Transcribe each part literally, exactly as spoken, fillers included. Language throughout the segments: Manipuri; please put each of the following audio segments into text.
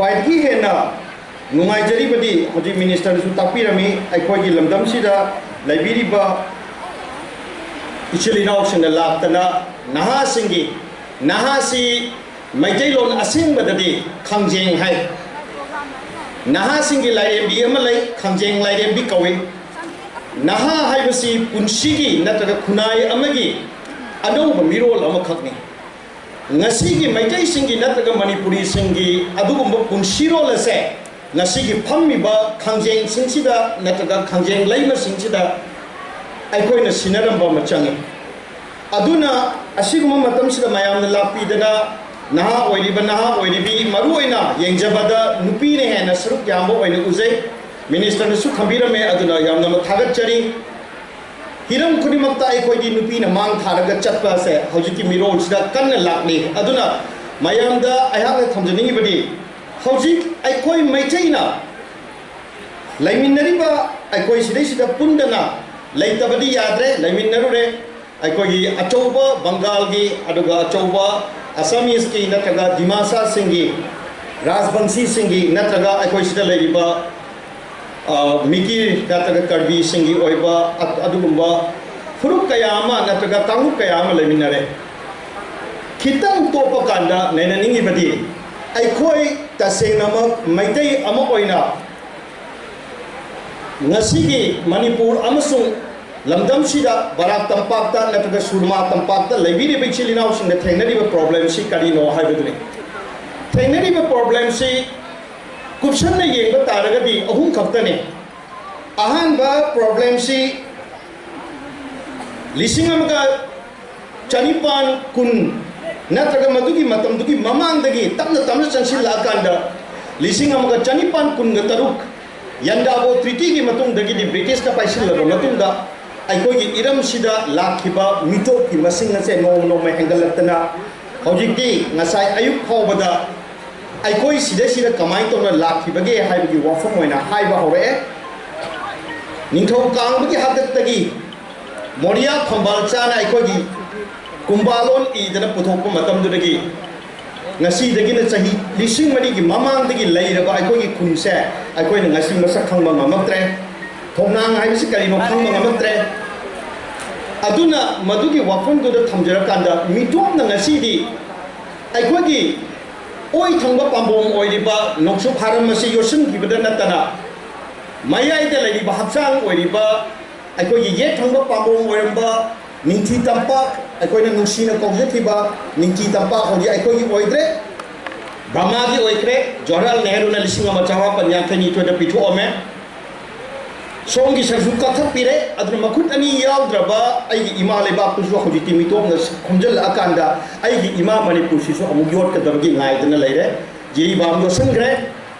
ꯈ꯭ꯋꯥꯏꯗꯒꯤ ꯍꯦꯟꯅ ꯅꯨꯡꯉꯥꯏꯖꯔꯤꯕꯗꯤ ꯍꯧꯖꯤꯛ ꯃꯤꯅꯤꯁꯇꯔꯅꯁꯨ ꯇꯥꯛꯄꯤꯔꯝꯃꯤ, ꯑꯩꯈꯣꯏꯒꯤ ꯂꯝꯗꯝꯁꯤꯗ ꯂꯩꯕꯤꯔꯤꯕ ꯏꯆꯤꯜ ꯏꯅꯥꯎꯁꯤꯡꯅ ꯂꯥꯛꯇꯅ ꯅꯍꯥꯁꯤꯡꯒꯤ, ꯅꯍꯥꯁꯤ ꯃꯩꯇꯩꯂꯣꯟ ꯑꯁꯦꯡꯕꯗꯗꯤ ꯈꯥꯡꯖꯦꯡ ꯍꯥꯏ꯫ ꯅꯍꯥꯁꯤꯡꯒꯤ ꯂꯥꯏꯔꯦꯝꯕꯤ ꯑꯃ ꯂꯩ, ꯈꯥꯡꯖꯦꯡ ꯂꯥꯏꯔꯦꯝꯕꯤ ꯀꯧꯏ꯫ ꯅꯍꯥ ꯍꯥꯏꯕꯁꯤ ꯄꯨꯟꯁꯤꯒꯤ ꯅꯠꯇ꯭ꯔꯒ ꯈꯨꯟꯅꯥꯏ ꯑꯃꯒꯤ ꯑꯅꯧꯕ ꯃꯤꯔꯣꯜ ꯑꯃꯈꯛꯅꯤ꯫ ꯉꯁꯤꯒꯤ ꯃꯩꯇꯩꯁꯤꯡꯒꯤ ꯅꯠꯇ꯭ꯔꯒ ꯃꯅꯤꯄꯨꯔꯤꯁꯤꯡꯒꯤ ꯑꯗꯨꯒꯨꯝꯕ ꯄꯨꯟꯁꯤꯔꯣꯜ ꯑꯁꯦ ꯉꯁꯤꯒꯤ ꯐꯝꯃꯤꯕ ꯈꯥꯡꯖꯦꯡꯁꯤꯡꯁꯤꯗ ꯅꯠꯇ꯭ꯔꯒ ꯈꯥꯡꯖꯦꯡ ꯂꯩꯃꯁꯤꯡꯁꯤꯗ ꯑꯩꯈꯣꯏꯅ ꯁꯤꯟꯅꯔꯝꯕ ꯑꯃ ꯆꯪꯉꯤ꯫ ꯑꯗꯨꯅ ꯑꯁꯤꯒꯨꯝꯕ ꯃꯇꯝꯁꯤꯗ ꯃꯌꯥꯝꯅ ꯂꯥꯛꯄꯤꯗꯅ ꯅꯍꯥ ꯑꯣꯏꯔꯤꯕ, ꯅꯍꯥ ꯑꯣꯏꯔꯤꯕꯤ, ꯃꯔꯨꯑꯣꯏꯅ ꯌꯦꯡꯖꯕꯗ ꯅꯨꯄꯤꯅ ꯍꯦꯟꯅ ꯁꯔꯨꯛ ꯌꯥꯝꯕ ꯑꯣꯏꯅ ꯎꯖꯩ꯫ ꯃꯤꯅꯤꯁꯇꯔꯅꯁꯨ ꯊꯝꯕꯤꯔꯝꯃꯦ, ꯑꯗꯨꯅ ꯌꯥꯝꯅ ꯊꯥꯒꯠꯆꯔꯤ꯫ ꯍꯤꯔꯝ ꯈꯨꯗꯤꯡꯃꯛꯇ ꯑꯩꯈꯣꯏꯗꯤ ꯅꯨꯄꯤꯅ ꯃꯥꯡ ꯊꯥꯔꯒ ꯆꯠꯄ ꯑꯁꯦ ꯍꯧꯖꯤꯛꯀꯤ ꯃꯤꯔꯣꯜꯁꯤꯗ ꯀꯟꯅ ꯂꯥꯛꯂꯤ꯫ ꯑꯗꯨꯅ ꯃꯌꯥꯝꯗ ꯑꯩꯍꯥꯛꯅ ꯊꯝꯖꯅꯤꯡꯉꯤꯕꯗꯤ, ꯍꯧꯖꯤꯛ ꯑꯩꯈꯣꯏ ꯃꯩꯇꯩꯅ ꯂꯩꯃꯤꯟꯅꯔꯤꯕ, ꯑꯩꯈꯣꯏ ꯁꯤꯗꯩꯁꯤꯗ ꯄꯨꯟꯗꯅ ꯂꯩꯇꯕꯗꯤ ꯌꯥꯗ꯭ꯔꯦ, ꯂꯩꯃꯤꯟꯅꯔꯨꯔꯦ꯫ ꯑꯩꯈꯣꯏꯒꯤ ꯑꯆꯧꯕ ꯕꯪꯒꯥꯜꯒꯤ, ꯑꯗꯨꯒ ꯑꯆꯧꯕ ꯑꯁꯥꯃꯤꯁꯀꯤ ꯅꯠꯇ꯭ꯔꯒ ꯗꯤꯃꯥꯁꯥꯁꯤꯡꯒꯤ, ꯔꯥꯖꯕꯪꯁꯤꯁꯤꯡꯒꯤ ꯅꯠꯇ꯭ꯔꯒ ꯑꯩꯈꯣꯏ ꯁꯤꯗ ꯂꯩꯔꯤꯕ, ꯑ, ꯃꯤꯀꯤ ꯅꯠꯇ꯭ꯔꯒ ꯀꯔꯕꯤꯁꯤꯡꯒꯤ ꯑꯣꯏꯕ ꯑ-, ꯑꯗꯨꯒꯨꯝꯕ ꯐꯨꯔꯨꯞ ꯀꯌꯥ ꯑꯃ ꯅꯠꯇ꯭ꯔꯒ ꯀꯥꯡꯂꯨꯞ ꯀꯌꯥ ꯑꯃ ꯂꯩꯃꯤꯟꯅꯔꯦ꯫ ꯈꯤꯇꯪ ꯇꯣꯞꯄ ꯀꯥꯟꯗ ꯅꯩꯅꯅꯤꯡꯉꯤꯕꯗꯤ, ꯑꯩꯈꯣꯏ ꯇꯁꯦꯡꯅꯃꯛ ꯃꯩꯇꯩ ꯑꯃ ꯑꯣꯏꯅ ꯉꯁꯤꯒꯤ ꯃꯅꯤꯄꯨꯔ ꯑꯃꯁꯨꯡ ꯂꯝꯗꯝꯁꯤꯗ, ꯕꯔꯥꯛ ꯇꯝꯄꯥꯛꯇ ꯅꯠꯇ꯭ꯔꯒ ꯁꯨꯔꯃꯥ ꯇꯝꯄꯥꯛꯇ ꯂꯩꯕꯤꯔꯤꯕ ꯏꯆꯤꯜ ꯏꯅꯥꯎꯁꯤꯡꯅ ꯊꯦꯡꯅꯔꯤꯕ problemꯁꯤ ꯀꯔꯤꯅꯣ ꯍꯥꯏꯕꯗꯨꯅꯤ꯫ ꯊꯦꯡꯅꯔꯤꯕ problemꯁꯤ ꯀꯨꯞꯁꯟꯅ ꯌꯦꯡꯕ ꯇꯥꯔꯒꯗꯤ ꯑꯍꯨꯝ ꯈꯛꯇꯅꯤ꯫ ꯑꯍꯥꯟꯕ problemꯁꯤ ꯂꯤꯁꯤꯡ ꯑꯃꯒ ꯆꯅꯤꯄꯥꯟ ꯀꯨꯟ ꯅꯠꯇ꯭ꯔꯒ ꯃꯗꯨꯒꯤ ꯃꯇꯝꯗꯨꯒꯤ ꯃꯃꯥꯡꯗꯒꯤ ꯇꯞꯅ ꯇꯞꯅ ꯆꯪꯁꯤꯜꯂꯛꯑꯀꯥꯟꯗ, ꯂꯤꯁꯤꯡ ꯑꯃꯒ ꯆꯅꯤꯄꯥꯟ ꯀꯨꯟꯒ ꯇꯔꯨꯛ ꯌꯟꯗꯥꯕꯣ treatyꯒꯤ ꯃꯇꯨꯡꯗꯒꯤꯗꯤ, ꯕ꯭ꯔꯤꯇꯤꯁꯅ ꯄꯥꯏꯁꯤꯜꯂꯕ ꯃꯇꯨꯡꯗ, ꯑꯩꯈꯣꯏꯒꯤ ꯏꯔꯝꯁꯤꯗ ꯂꯥꯛꯈꯤꯕ ꯃꯤꯇꯣꯞꯀꯤ ꯃꯁꯤꯡ ꯑꯁꯦ ꯅꯣꯡꯃ ꯅꯣꯡꯃ ꯍꯦꯟꯒꯠꯂꯛꯇꯅ, ꯍꯧꯖꯤꯛꯇꯤ ꯉꯁꯥꯏ ꯑꯌꯨꯛ ꯐꯥꯎꯕꯗ ꯑꯩꯈꯣꯏ ꯁꯤꯗꯩꯁꯤꯗ ꯀꯃꯥꯏꯅ ꯇꯧꯅ ꯂꯥꯛꯈꯤꯕꯒꯦ ꯍꯥꯏꯕꯒꯤ ꯋꯥꯐꯝ ꯑꯣꯏꯅ ꯍꯥꯏꯕ ꯍꯧꯔꯛꯑꯦ꯫ ꯅꯤꯡꯊꯧ ꯀꯥꯡꯕꯒꯤ ꯍꯥꯛꯇꯛꯇꯒꯤ ꯃꯣꯔꯤꯌꯥ ꯐꯝꯕꯥꯜ ꯆꯥꯅ ꯑꯩꯈꯣꯏꯒꯤ ꯀꯨꯝꯕꯥꯂꯣꯟ ꯏꯗꯅ ꯄꯨꯊꯣꯛꯄ ꯃꯇꯝꯗꯨꯗꯒꯤ ꯉꯁꯤꯗꯒꯤꯅ ꯆꯍꯤ ꯂꯤꯁꯤꯡ ꯃꯔꯤꯒꯤ ꯃꯃꯥꯡꯗꯒꯤ ꯂꯩꯔꯕ ꯑꯩꯈꯣꯏꯒꯤ ꯈꯨꯟꯁꯦ ꯑꯩꯈꯣꯏꯅ ꯉꯁꯤ ꯃꯁꯛ ꯈꯪꯕ ꯉꯝꯃꯛꯇ꯭ꯔꯦ꯫ ꯊꯣꯡꯅꯥꯡ ꯍꯥꯏꯕꯁꯤ ꯀꯔꯤꯅꯣ ꯈꯪꯕ ꯉꯝꯃꯛꯇ꯭ꯔꯦ꯫ ꯑꯗꯨꯅ ꯃꯗꯨꯒꯤ ꯋꯥꯐꯝꯗꯨꯗ ꯊꯝꯖꯔꯀꯥꯟꯗ ꯃꯤꯇꯣꯞꯅ ꯉꯁꯤꯗꯤ ꯑꯩꯈꯣꯏꯒꯤ ꯑꯣꯏ ꯊꯪꯕ ꯄꯥꯝꯕꯣꯝ ꯑꯣꯏꯔꯤꯕ ꯅꯣꯡꯆꯨꯞ ꯍꯥꯔꯝ ꯑꯁꯤ ꯌꯣꯠꯁꯤꯟꯈꯤꯕꯗ ꯅꯠꯇꯅ ꯃꯌꯥꯏꯗ ꯂꯩꯔꯤꯕ ꯍꯛꯆꯥꯡ ꯑꯣꯏꯔꯤꯕ ꯑꯩꯈꯣꯏꯒꯤ ꯌꯦꯠ ꯊꯪꯕ ꯄꯥꯝꯕꯣꯝ ꯑꯣꯏꯔꯝꯕ ꯅꯤꯡꯊꯤ ꯇꯝꯄꯥꯛ, ꯑꯩꯈꯣꯏꯅ ꯅꯨꯡꯁꯤꯅ ꯀꯧꯖꯈꯤꯕ ꯅꯤꯡꯊꯤ ꯇꯝꯄꯥꯛ ꯍꯧꯖꯤꯛ ꯑꯩꯈꯣꯏꯒꯤ ꯑꯣꯏꯗ꯭ꯔꯦ, ꯕ꯭ꯔꯍꯃꯥꯒꯤ ꯑꯣꯏꯈ꯭ꯔꯦ꯫ ꯖꯋꯥꯍꯔꯂꯥꯜ ꯅꯦꯍꯔꯨꯅ ꯂꯤꯁꯤꯡ ꯑꯃ ꯆꯃꯥꯄꯟ ꯌꯥꯡꯈꯩ ꯅꯤꯊꯣꯏꯗ ꯄꯤꯊꯣꯛꯑꯝꯃꯦ꯫ ꯁꯣꯝꯒꯤ ꯁꯔꯨꯛꯁꯨ ꯀꯛꯊꯠꯄꯤꯔꯦ꯫ ꯑꯗꯨꯅ ꯃꯈꯨꯠ ꯑꯅꯤ ꯌꯥꯎꯗ꯭ꯔꯕ ꯑꯩꯒꯤ ꯏꯃꯥ ꯂꯩꯕꯥꯛꯇꯨꯁꯨ ꯍꯧꯖꯤꯛꯇꯤ ꯃꯤꯇꯣꯞꯅ ꯈꯣꯝꯖꯤꯜꯂꯛꯑꯀꯥꯟꯗ ꯑꯩꯒꯤ ꯏꯃꯥ ꯃꯅꯤꯄꯨꯔꯁꯤꯁꯨ ꯑꯃꯨꯛ ꯌꯣꯠꯀꯗꯕꯒꯤ ꯉꯥꯏꯗꯅ ꯂꯩꯔꯦ꯫ ꯖꯤꯔꯤꯕꯥꯝ ꯌꯣꯠꯁꯤꯟꯈ꯭ꯔꯦ꯫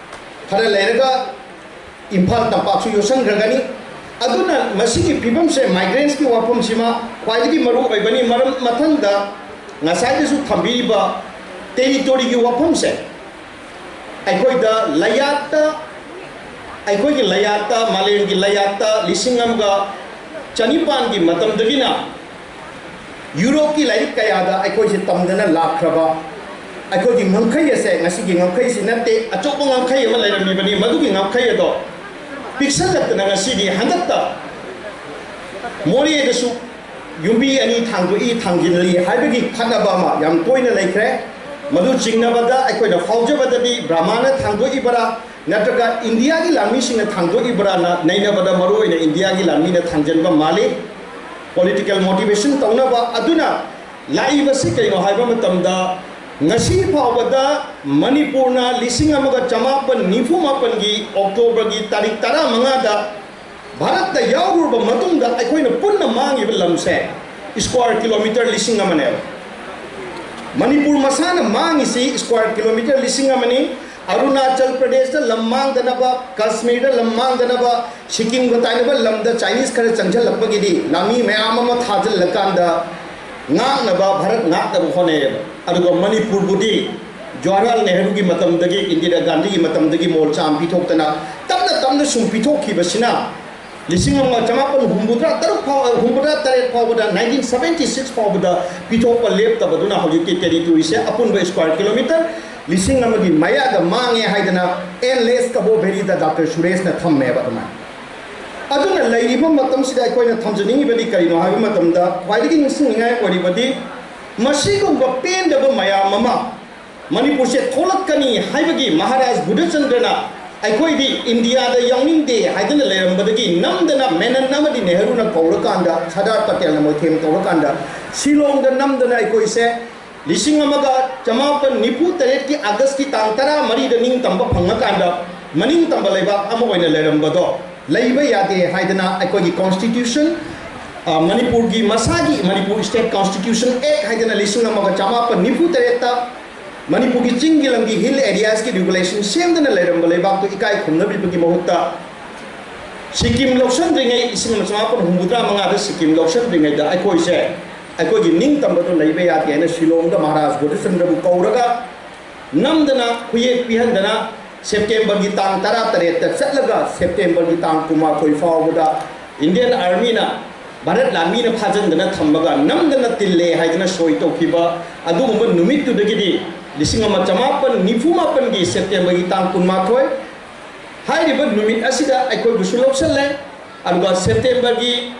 ꯈꯔ ꯂꯩꯔꯒ ꯏꯝꯐꯥꯜ ꯇꯝꯄꯥꯛꯁꯨ ꯌꯣꯠꯁꯤꯟꯈ꯭ꯔꯒꯅꯤ꯫ ꯑꯗꯨꯅ ꯃꯁꯤꯒꯤ ꯐꯤꯕꯝꯁꯦ, migrants ꯀꯤ ꯋꯥꯐꯝꯁꯤꯃ ꯈ꯭ꯋꯥꯏꯗꯒꯤ ꯃꯔꯨ ꯑꯣꯏꯕꯅꯤ꯫ ꯃꯔꯝ ꯃꯊꯪꯗ ꯉꯁꯥꯏꯗꯁꯨ ꯊꯝꯕꯤꯔꯤꯕ territory ꯒꯤ ꯋꯥꯐꯝꯁꯦ ꯑꯩꯈꯣꯏꯗ ꯂꯩꯌꯥꯠꯇ, ꯑꯩꯈꯣꯏꯒꯤ ꯂꯩꯌꯥꯠꯇ, ꯃꯥꯂꯦꯝꯒꯤ ꯂꯩꯌꯥꯠꯇ ꯂꯤꯁꯤꯡ ꯑꯃꯒ ꯆꯅꯤꯄꯥꯟꯒꯤ ꯃꯇꯝꯗꯒꯤꯅ ꯌꯨꯔꯣꯞꯀꯤ ꯂꯥꯏꯔꯤꯛ ꯀꯌꯥꯗ ꯑꯩꯈꯣꯏꯁꯦ ꯇꯝꯗꯅ ꯂꯥꯛꯈ꯭ꯔꯕ ꯑꯩꯈꯣꯏꯒꯤ ꯉꯝꯈꯩ ꯑꯁꯦ ꯉꯁꯤꯒꯤ ꯉꯝꯈꯩꯁꯤ ꯅꯠꯇꯦ, ꯑꯆꯧꯕ ꯉꯝꯈꯩ ꯑꯃ ꯂꯩꯔꯝꯃꯤꯕꯅꯤ꯫ ꯃꯗꯨꯒꯤ ꯉꯝꯈꯩ ꯑꯗꯣ ꯄꯤꯛꯁꯜꯂꯛꯇꯅ ꯉꯁꯤꯗꯤ ꯍꯟꯗꯛꯇ ꯃꯣꯔꯦꯗꯁꯨ ꯌꯨꯝꯕꯤ ꯑꯅꯤ ꯊꯥꯡꯗꯣꯛꯏ, ꯊꯥꯡꯖꯤꯜꯂꯤ ꯍꯥꯏꯕꯒꯤ ꯈꯠꯅꯕ ꯑꯃ ꯌꯥꯝ ꯇꯣꯏꯅ ꯂꯩꯈ꯭ꯔꯦ꯫ ꯃꯗꯨ ꯆꯤꯡꯅꯕꯗ ꯑꯩꯈꯣꯏꯅ ꯐꯥꯎꯖꯕꯗꯗꯤ ꯕ꯭ꯔꯍꯃꯥꯅ ꯊꯥꯡꯗꯣꯛꯏꯕꯔꯥ ꯅꯠꯇ꯭ꯔꯒ ꯏꯟꯗꯤꯌꯥꯒꯤ ꯂꯥꯟꯃꯤꯁꯤꯡꯅ ꯊꯥꯡꯗꯣꯛꯏꯕ꯭ꯔꯥꯅ ꯅꯩꯅꯕꯗ ꯃꯔꯨꯑꯣꯏꯅ ꯏꯟꯗꯤꯌꯥꯒꯤ ꯂꯥꯟꯃꯤꯅ ꯊꯥꯡꯖꯟꯕ ꯃꯥꯜꯂꯤ꯫ Political motivation ꯇꯧꯅꯕ꯫ ꯑꯗꯨꯅ ꯂꯥꯛꯏꯕꯁꯤ ꯀꯩꯅꯣ ꯍꯥꯏꯕ ꯃꯇꯝꯗ ꯉꯁꯤ ꯐꯥꯎꯕꯗ ꯃꯅꯤꯄꯨꯔꯅ ꯂꯤꯁꯤꯡ ꯑꯃꯒ ꯆꯃꯥꯄꯟ ꯅꯤꯐꯨ ꯃꯥꯄꯟꯒꯤ ꯑꯣꯛꯇꯣꯕꯔꯒꯤ ꯇꯥꯔꯤꯛ ꯇꯔꯥꯃꯉꯥꯗ ꯚꯥꯔꯠꯇ ꯌꯥꯎꯔꯨꯔꯕ ꯃꯇꯨꯡꯗ ꯑꯩꯈꯣꯏꯅ ꯄꯨꯟꯅ ꯃꯥꯡꯉꯤꯕ ꯂꯝꯁꯦ square kilometre ꯂꯤꯁꯤꯡ ꯑꯃꯅꯦꯕ꯫ ꯃꯅꯤꯄꯨꯔ ꯃꯁꯥꯅ ꯃꯥꯡꯉꯤꯁꯤ square kilometre ꯂꯤꯁꯤꯡ ꯑꯃꯅꯤ꯫ ꯑꯔꯨꯅꯥꯆꯜ ꯄ꯭ꯔꯗꯦꯁꯇ ꯂꯝ ꯃꯥꯡꯗꯅꯕ, ꯀꯥꯁꯃꯤꯔꯗ ꯂꯝ ꯃꯥꯡꯗꯅꯕ, ꯁꯤꯛꯀꯤꯝꯒ ꯇꯥꯏꯅꯕ ꯂꯝꯗ ꯆꯥꯏꯅꯤꯁ ꯈꯔ ꯆꯪꯁꯤꯜꯂꯛꯄꯒꯤꯗꯤ ꯂꯥꯟꯃꯤ ꯃꯌꯥꯝ ꯑꯃ ꯊꯥꯖꯤꯜꯂꯀꯥꯟꯗ ꯉꯥꯛꯅꯕ, ꯚꯥꯔꯠ ꯉꯥꯛꯅꯕ ꯍꯣꯠꯅꯩꯌꯦꯕ꯫ ꯑꯗꯨꯒ ꯃꯅꯤꯄꯨꯔꯕꯨꯗꯤ ꯖꯋꯥꯍꯔꯂꯥꯜ ꯅꯦꯍꯔꯨꯒꯤ ꯃꯇꯝꯗꯒꯤ, ꯏꯟꯗꯤꯔꯥ ꯒꯥꯟꯙꯤꯒꯤ ꯃꯇꯝꯗꯒꯤ ꯃꯣꯔꯆꯥ ꯑꯃ ꯄꯤꯊꯣꯛꯇꯅ ꯇꯞꯅ ꯇꯞꯅ ꯁꯨꯝ ꯄꯤꯊꯣꯛꯈꯤꯕꯁꯤꯅ ꯂꯤꯁꯤꯡ ꯑꯃ ꯆꯃꯥꯄꯟ ꯍꯨꯝꯐꯨꯇꯔꯥ ꯇꯔꯨꯛ ꯐꯥꯎ, ꯍꯨꯝꯐꯨꯇꯔꯥ ꯇꯔꯦꯠ ꯐꯥꯎꯕꯗ, ꯅꯥꯏꯟꯇꯤꯟ ꯁꯚꯦꯟꯇꯤ ꯁꯤꯛꯁ ꯐꯥꯎꯕꯗ ꯄꯤꯊꯣꯛꯄ ꯂꯦꯞꯇꯕꯗꯨꯅ ꯍꯧꯖꯤꯛꯇꯤ ꯇꯦꯔꯤꯇꯣꯔꯤꯁꯦ ꯑꯄꯨꯟꯕ ꯁ꯭ꯀ꯭ꯋꯥꯔ ꯀꯤꯂꯣꯃꯤꯇꯔ ꯂꯤꯁꯤꯡ ꯑꯃꯒꯤ ꯃꯌꯥꯗ ꯃꯥꯡꯉꯦ ꯍꯥꯏꯗꯅ ꯑꯦꯟ ꯂꯦꯁ ꯀꯕꯣ ꯚꯦꯂꯤꯗ ꯗꯥꯛꯇꯔ ꯁꯨꯔꯦꯁꯅ ꯊꯝꯃꯦꯕ꯫ ꯑꯗꯨꯃꯥꯏꯅ ꯑꯗꯨꯅ ꯂꯩꯔꯤꯕ ꯃꯇꯝꯁꯤꯗ ꯑꯩꯈꯣꯏꯅ ꯊꯝꯖꯅꯤꯡꯉꯤꯕꯗꯤ ꯀꯔꯤꯅꯣ ꯍꯥꯏꯕ ꯃꯇꯝꯗ, ꯈ꯭ꯋꯥꯏꯗꯒꯤ ꯅꯤꯡꯁꯤꯡꯅꯤꯡꯉꯥꯏ ꯑꯣꯏꯔꯤꯕꯗꯤ, ꯃꯁꯤꯒꯨꯝꯕ ꯄꯦꯟꯗꯕ ꯃꯌꯥꯝ ꯑꯃ ꯃꯅꯤꯄꯨꯔꯁꯦ ꯊꯣꯛꯂꯛꯀꯅꯤ ꯍꯥꯏꯕꯒꯤ ꯃꯍꯥꯔꯥꯖ ꯕꯨꯙꯆꯟꯗ꯭ꯔꯅ ꯑꯩꯈꯣꯏꯗꯤ ꯏꯟꯗꯤꯌꯥꯗ ꯌꯥꯎꯅꯤꯡꯗꯦ ꯍꯥꯏꯗꯨꯅ ꯂꯩꯔꯝꯕꯗꯒꯤ ꯅꯝꯗꯅ ꯃꯦꯅꯟ ꯑꯃꯗꯤ ꯅꯦꯍꯔꯨꯅ ꯀꯧꯔꯀꯥꯟꯗ, ꯁꯔꯗꯥꯔ ꯄꯇꯦꯜꯅ ꯃꯣꯏꯊꯦꯝ ꯇꯧꯔꯀꯥꯟꯗ, ꯁꯤꯂꯣꯡꯗ ꯅꯝꯗꯅ ꯑꯩꯈꯣꯏꯁꯦ ꯂꯤꯁꯤꯡ ꯑꯃꯒ ꯆꯃꯥꯄꯟ ꯅꯤꯐꯨ ꯇꯔꯦꯠꯀꯤ ꯑꯥꯒꯁꯀꯤ ꯇꯥꯡ ꯇꯔꯥ ꯃꯔꯤꯗ ꯅꯤꯡꯇꯝꯕ ꯐꯪꯉꯀꯥꯟꯗ, ꯃꯅꯤꯡ ꯇꯝꯕ ꯂꯩꯕꯥꯛ ꯑꯃ ꯑꯣꯏꯅ ꯂꯩꯔꯝꯕꯗꯣ ꯂꯩꯕ ꯌꯥꯗꯦ ꯍꯥꯏꯗꯅ ꯑꯩꯈꯣꯏꯒꯤ ꯀꯣꯟꯁꯇꯤꯇ꯭ꯌꯨꯁꯟ, ꯑ, ꯃꯅꯤꯄꯨꯔꯒꯤ ꯃꯁꯥꯒꯤ ꯃꯅꯤꯄꯨꯔ ꯁ꯭ꯇꯦꯠ ꯀꯣꯟꯁꯇꯤꯇ꯭ꯌꯨꯁꯟ ꯑꯦꯛ ꯍꯥꯏꯗꯅ ꯂꯤꯁꯤꯡ ꯑꯃꯒ ꯆꯃꯥꯄꯟ ꯅꯤꯐꯨ ꯇꯔꯦꯠꯇ ꯃꯅꯤꯄꯨꯔꯒꯤ ꯆꯤꯡꯒꯤ ꯂꯝꯒꯤ ꯍꯤꯜ ꯑꯦꯔꯤꯌꯥꯁꯀꯤ ꯔꯤꯒꯨꯂꯦꯁꯟ ꯁꯦꯝꯗꯅ ꯂꯩꯔꯝꯕ ꯂꯩꯕꯥꯛꯇꯨ ꯏꯀꯥꯏ ꯈꯨꯝꯅꯕꯤꯕꯒꯤ ꯃꯍꯨꯠꯇ, ꯁꯤꯛꯀꯤꯝ ꯂꯧꯁꯤꯟꯗ꯭ꯔꯤꯉꯩ, ꯂꯤꯁꯤꯡ ꯑꯃ ꯆꯃꯥꯄꯟ ꯍꯨꯝꯐꯨꯇꯔꯥ ꯃꯉꯥꯗ ꯁꯤꯛꯀꯤꯝ ꯂꯧꯁꯤꯟꯗ꯭ꯔꯤꯉꯩꯗ ꯑꯩꯈꯣꯏꯁꯦ ꯑꯩꯈꯣꯏꯒꯤ ꯅꯤꯡꯇꯝꯕꯗꯣ ꯂꯩꯕ ꯌꯥꯗꯦ ꯍꯥꯏꯅ ꯁꯤꯂꯣꯡꯗ ꯃꯍꯥꯔꯥꯖ ꯕꯣꯙꯤꯆꯟꯗ꯭ꯔꯕꯨ ꯀꯧꯔꯒ ꯅꯝꯗꯅ ꯈꯨꯌꯦꯛ ꯄꯤꯍꯟꯗꯅ ꯁꯦꯞꯇꯦꯝꯕꯔꯒꯤ ꯇꯥꯡ ꯇꯔꯥꯇꯔꯦꯠꯇ ꯆꯠꯂꯒ ꯁꯦꯞꯇꯦꯝꯕꯔꯒꯤ ꯇꯥꯡ ꯀꯨꯟꯃꯥꯊꯣꯏ ꯐꯥꯎꯕꯗ ꯏꯟꯗꯤꯌꯟ ꯑꯥꯔꯃꯤꯅ, ꯚꯥꯔꯠ ꯂꯥꯟꯃꯤꯅ ꯐꯥꯖꯤꯟꯗꯅ ꯊꯝꯃꯒ ꯅꯝꯗꯅ ꯇꯤꯜꯂꯦ ꯍꯥꯏꯗꯅ ꯁꯣꯏ ꯇꯧꯈꯤꯕ ꯑꯗꯨꯒꯨꯝꯕ ꯅꯨꯃꯤꯠꯇꯨꯗꯒꯤꯗꯤ, ꯂꯤꯁꯤꯡ ꯑꯃ ꯆꯃꯥꯄꯟ ꯅꯤꯐꯨ ꯃꯥꯄꯟꯒꯤ ꯁꯦꯞꯇꯦꯝꯕꯔꯒꯤ ꯇꯥꯡ ꯀꯨꯟꯃꯥꯊꯣꯏ, ꯍꯥꯏꯔꯤꯕ ꯅꯨꯃꯤꯠ ꯑꯁꯤꯗ ꯑꯩꯈꯣꯏꯕꯨꯁꯨ ꯂꯧꯁꯤꯜꯂꯦ꯫ ꯑꯗꯨꯒ ꯁꯦꯞꯇꯦꯝꯕꯔꯒꯤ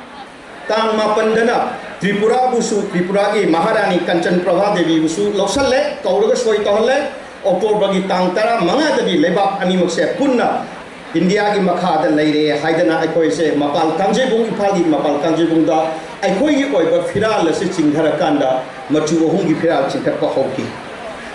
ꯇꯥꯡ ꯃꯥꯄꯟꯗꯅ ꯇ꯭ꯔꯤꯄꯨꯔꯥꯕꯨꯁꯨ, ꯇ꯭ꯔꯤꯄꯨꯔꯥꯒꯤ ꯃꯍꯥꯔꯥꯅꯤ ꯀꯟꯆꯟ ꯄ꯭ꯔꯚꯥ ꯗꯦꯕꯤꯕꯨꯁꯨ ꯂꯧꯁꯜꯂꯦ, ꯀꯧꯔꯒ ꯁꯣꯏ ꯇꯧꯍꯜꯂꯦ꯫ ꯑꯣꯛꯇꯣꯕꯔꯒꯤ ꯇꯥꯡ ꯇꯔꯥꯃꯉꯥꯗꯗꯤ ꯂꯩꯕꯥꯛ ꯑꯅꯤꯃꯛꯁꯦ ꯄꯨꯟꯅ ꯏꯟꯗꯤꯌꯥꯒꯤ ꯃꯈꯥꯗ ꯂꯩꯔꯦ ꯍꯥꯏꯗꯅ ꯑꯩꯈꯣꯏꯁꯦ ꯃꯄꯥꯜ ꯀꯥꯡꯖꯩꯕꯨꯡ, ꯏꯝꯐꯥꯜꯒꯤ ꯃꯄꯥꯜ ꯀꯥꯡꯖꯩꯕꯨꯡꯗ ꯑꯩꯈꯣꯏꯒꯤ ꯑꯣꯏꯕ ꯐꯤꯔꯥꯜ ꯑꯁꯤ ꯆꯤꯡꯊꯔꯀꯥꯟꯗ ꯃꯆꯨ ꯑꯍꯨꯝꯒꯤ ꯐꯤꯔꯥꯜ ꯆꯤꯡꯈꯠꯄ ꯍꯧꯈꯤ꯫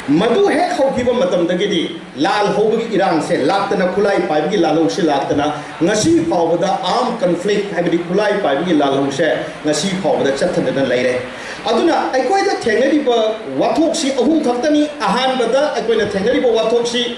ꯃꯗꯨ ꯍꯦꯛ ꯍꯧꯈꯤꯕ ꯃꯇꯝꯗꯒꯤꯗꯤ ꯂꯥꯜ ꯍꯧꯕꯒꯤ ꯏꯔꯥꯡꯁꯦ ꯂꯥꯛꯇꯅ, ꯈꯨꯠꯂꯥꯏ ꯄꯥꯏꯕꯒꯤ ꯂꯥꯜꯍꯧꯁꯤ ꯂꯥꯛꯇꯅ, ꯉꯁꯤ ꯐꯥꯎꯕꯗ armed conflict, ꯍꯥꯏꯕꯗꯤ ꯈꯨꯠꯂꯥꯏ ꯄꯥꯏꯕꯒꯤ ꯂꯥꯜꯍꯧꯁꯦ ꯉꯁꯤ ꯐꯥꯎꯕꯗ ꯆꯠꯊꯗꯅ ꯂꯩꯔꯦ꯫ ꯑꯗꯨꯅ ꯑꯩꯈꯣꯏꯗ ꯊꯦꯡꯅꯔꯤꯕ ꯋꯥꯊꯣꯛꯁꯤ ꯑꯍꯨꯝ ꯈꯛꯇꯅꯤ꯫ ꯑꯍꯥꯟꯕꯗ ꯑꯩꯈꯣꯏꯅ ꯊꯦꯡꯅꯔꯤꯕ ꯋꯥꯊꯣꯛꯁꯤ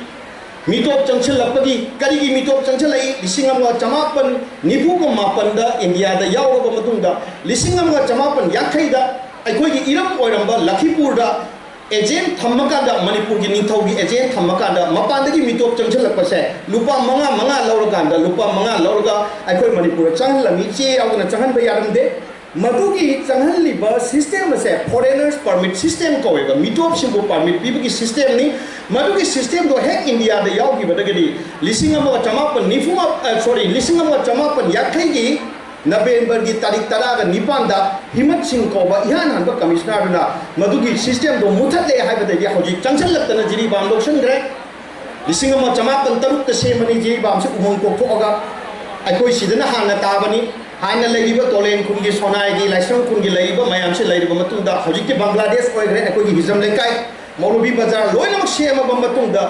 ꯃꯤꯇꯣꯞ ꯆꯪꯁꯤꯜꯂꯛꯄꯒꯤ꯫ ꯀꯔꯤꯒꯤ ꯃꯤꯇꯣꯞ ꯆꯪꯁꯤꯜꯂꯛꯏ? ꯂꯤꯁꯤꯡ ꯑꯃꯒ ꯆꯃꯥꯄꯟ ꯅꯤꯐꯨꯒ ꯃꯥꯄꯟꯗ ꯏꯟꯗꯤꯌꯥꯗ ꯌꯥꯎꯔꯕ ꯃꯇꯨꯡꯗ, ꯂꯤꯁꯤꯡ ꯑꯃꯒ ꯆꯃꯥꯄꯟ ꯌꯥꯡꯈꯩꯗ ꯑꯩꯈꯣꯏꯒꯤ ꯏꯔꯝ ꯑꯣꯏꯔꯝꯕ ꯂꯈꯤꯄꯨꯔꯗ ꯑꯦꯖꯦꯟ ꯊꯝꯃꯀꯥꯟꯗ, ꯃꯅꯤꯄꯨꯔꯒꯤ ꯅꯤꯡꯊꯧꯒꯤ ꯑꯦꯖꯦꯟ ꯊꯝꯃꯀꯥꯟꯗ ꯃꯄꯥꯟꯗꯒꯤ ꯃꯤꯇꯣꯞ ꯆꯪꯁꯤꯜꯂꯛꯄꯁꯦ ꯂꯨꯄꯥ ꯃꯉꯥ, ꯃꯉꯥ ꯂꯧꯔꯀꯥꯟꯗ, ꯂꯨꯄꯥ ꯃꯉꯥ ꯂꯧꯔꯒ ꯑꯩꯈꯣꯏ ꯃꯅꯤꯄꯨꯔꯗ ꯆꯪꯍꯜꯂꯝꯃꯤ꯫ ꯆꯦ ꯌꯥꯎꯗꯅ ꯆꯪꯍꯟꯕ ꯌꯥꯔꯝꯗꯦ꯫ ꯃꯗꯨꯒꯤ ꯆꯪꯍꯜꯂꯤꯕ system ꯑꯁꯦ foreigners permit system ꯀꯧꯋꯦꯕ꯫ ꯃꯤꯇꯣꯞꯁꯤꯡꯕꯨ permit ꯄꯤꯕꯒꯤ systemꯅꯤ꯫ ꯃꯗꯨꯒꯤ systemꯗꯣ ꯍꯦꯛ ꯏꯟꯗꯤꯌꯥꯗ ꯌꯥꯎꯈꯤꯕꯗꯒꯤꯗꯤ ꯂꯤꯁꯤꯡ ꯑꯃꯒ ꯆꯃꯥꯄꯟ ꯅꯤꯐꯨ, ꯑ, sorry, ꯂꯤꯁꯤꯡ ꯑꯃꯒ ꯆꯃꯥꯄꯟ ꯌꯥꯡꯈꯩꯒꯤ ꯅꯕꯦꯝꯕꯔꯒꯤ ꯇꯥꯔꯤꯛ ꯇꯔꯥꯒ ꯅꯤꯄꯥꯟꯗ ꯍꯤꯃꯠ ꯁꯤꯡ ꯀꯧꯕ ꯏꯍꯥꯟ ꯍꯥꯟꯕ ꯀꯃꯤꯁꯅꯔꯗꯨꯅ ꯃꯗꯨꯒꯤ systemꯗꯣ ꯃꯨꯊꯠꯂꯦ ꯍꯥꯏꯕꯗꯒꯤ ꯍꯧꯖꯤꯛ ꯆꯪꯁꯤꯜꯂꯛꯇꯅ ꯖꯤꯔꯤꯕꯥꯝ ꯂꯧꯁꯤꯟꯈ꯭ꯔꯦ꯫ ꯂꯤꯁꯤꯡ ꯑꯃ ꯆꯃꯥꯄꯟ ꯇꯔꯨꯛꯇ ꯁꯦꯝꯕꯅꯤ ꯖꯤꯔꯤꯕꯥꯝꯁꯤ ꯎꯃꯪ ꯀꯣꯛꯊꯣꯛꯑꯒ꯫ ꯑꯩꯈꯣꯏ ꯁꯤꯗꯅ ꯍꯥꯟꯅ ꯇꯥꯕꯅꯤ꯫ ꯍꯥꯟꯅ ꯂꯩꯔꯤꯕ ꯇꯣꯂꯦꯟ ꯈꯨꯟꯒꯤ, ꯁꯣꯅꯥꯏꯒꯤ, ꯂꯥꯏꯁ꯭ꯔꯝ ꯈꯨꯟꯒꯤ ꯂꯩꯔꯤꯕ ꯃꯌꯥꯝꯁꯤ ꯂꯩꯔꯕ ꯃꯇꯨꯡꯗ ꯍꯧꯖꯤꯛꯇꯤ ꯕꯪꯒ꯭ꯂꯥꯗꯦꯁ ꯑꯣꯏꯈ꯭ꯔꯦ꯫ ꯑꯩꯈꯣꯏꯒꯤ ꯍꯤꯖꯝ ꯂꯩꯀꯥꯏ, ꯃꯧꯂꯨꯕꯤ ꯕꯖꯥꯔ ꯂꯣꯏꯅꯃꯛ ꯁꯦꯝꯃꯕ ꯃꯇꯨꯡꯗ